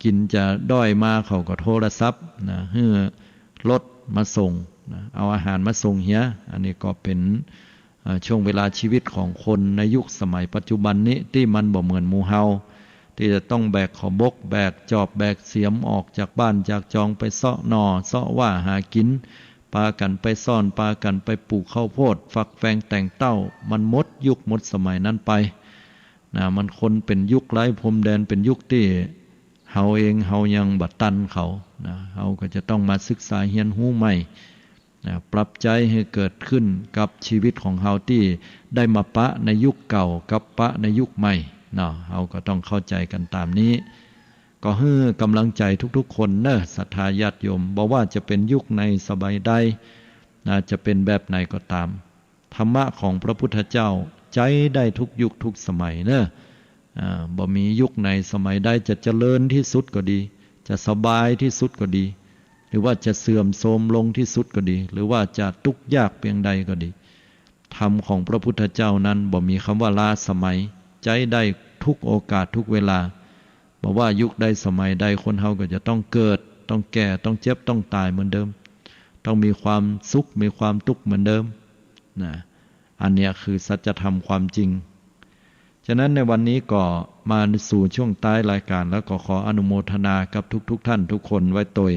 กิ๋นจะด้อยมา เขาก็โทรศัพท์นะ หื้อรถมาส่งนะ เอาอาหารมาส่งเหีย อันนี้ก็เป๋น อ่า ช่วงเวลาชีวิตของคนในยุคสมัยปัจจุบันนี้ ตี้มันบ่เหมือนหมู่เฮา ตี้จะต้องแบกข้าวบก แบกจอบ แบกเสียม ออกจากบ้านจากจองไปเซาะหน่อ เซาะว่าหากิ๋น ปากั๋นไปซ่อน ปากั๋นไปปลูกข้าวโพด ฟักแฟงแต่งเต้า มันหมดยุคหมดสมัยนั้นไป นะ มันคนเป๋นยุคไร้พรมแดน เป๋นยุคตี้เฮาเองเฮายังบ่ตันเขานะ เฮาก็จะต้องมาศึกษาเฮียนฮู้ใหม่นะ ปรับใจ๊หื้อเกิดขึ้นกับชีวิตของเฮาตี้ได้มาปะในยุคเก่ากับปะในยุคใหม่เนาะ เฮาก็ต้องเข้าใจ๋กั๋นต๋ามนี้ ก็หื้อก๋ำลังใจ๋ทุกๆ คนเนาะ ศรัทธาญาติโยม บ่ว่าจะเป๋นยุคไหนสมัยใดนะ จะเป๋นแบบไหนก็ต๋าม ธรรมะของพระพุทธเจ้าใจ๊ได้ทุกยุคทุกสมัยเนาะ อ่า บ่มียุคไหนสมัยใดจะเจริญตี้สุดก็ดี จะสบายตี้สุดก็ดี หรือว่าจะเสื่อมโทรมลงตี้สุดก็ดี หรือว่าจะตุ๊กยากเปียงใดก็ดี ธรรมของพระพุทธเจ้านั้นบ่มีกำว่าล้าสมัย ใจ๊ได้ทุกโอกาสทุกเวลา บ่ว่ายุคใดสมัยใด คนเฮาก็จะต้องเกิด ต้องแก่ ต้องเจ็บ ต้องต๋ายเหมือนเดิม ต้องมีความสุข มีความตุ๊กข์เหมือนเดิมนะ อันเนี้ยคือสัจธรรมความจริง ฉะนั้นในวันนี้ก็มาสู่ช่วงท้ายรายการแล้ว ก็ขออนุโมทนากับทุกๆ ท่านทุกคนไว้ตวย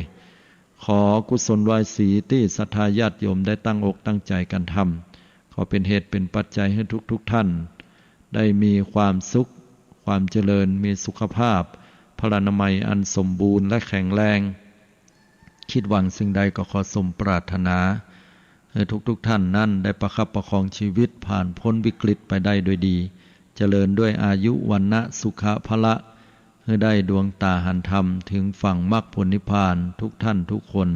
ขอกุศลวายศีลตี้ศรัทธาญาติโยมได้ตั้งอกตั้งใจ๋กั๋นทำ ขอเป๋นเหตุเป๋นปัจจัยหื้อทุกๆ ท่านได้มีความสุข ความเจริญ มีสุขภาพ พลานามัยอันสมบูรณ์และแข็งแรง คิดหวังสิ่งใดก็ขอสมปรารถนา หื้อทุกๆ ท่านนั้นได้ประคับประคองชีวิตผ่านพ้นวิกฤตไปได้ด้วยดี เจริญด้วยอายุ วรรณะ สุขะ พละ หื้อได้ดวงต๋าหันธรรม เถิงฝั่งมรรคผลนิพพานทุกท่านทุกคน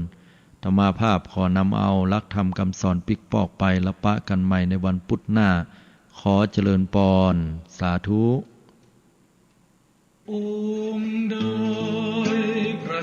อาตมาภาพขอนำเอาหลักธรรมกำสอนปิ๊กปอกไป แล้วปะกั๋นใหม่ในวันพุธหน้า ขอเจริญปอน สาธุ องค์เดยพระ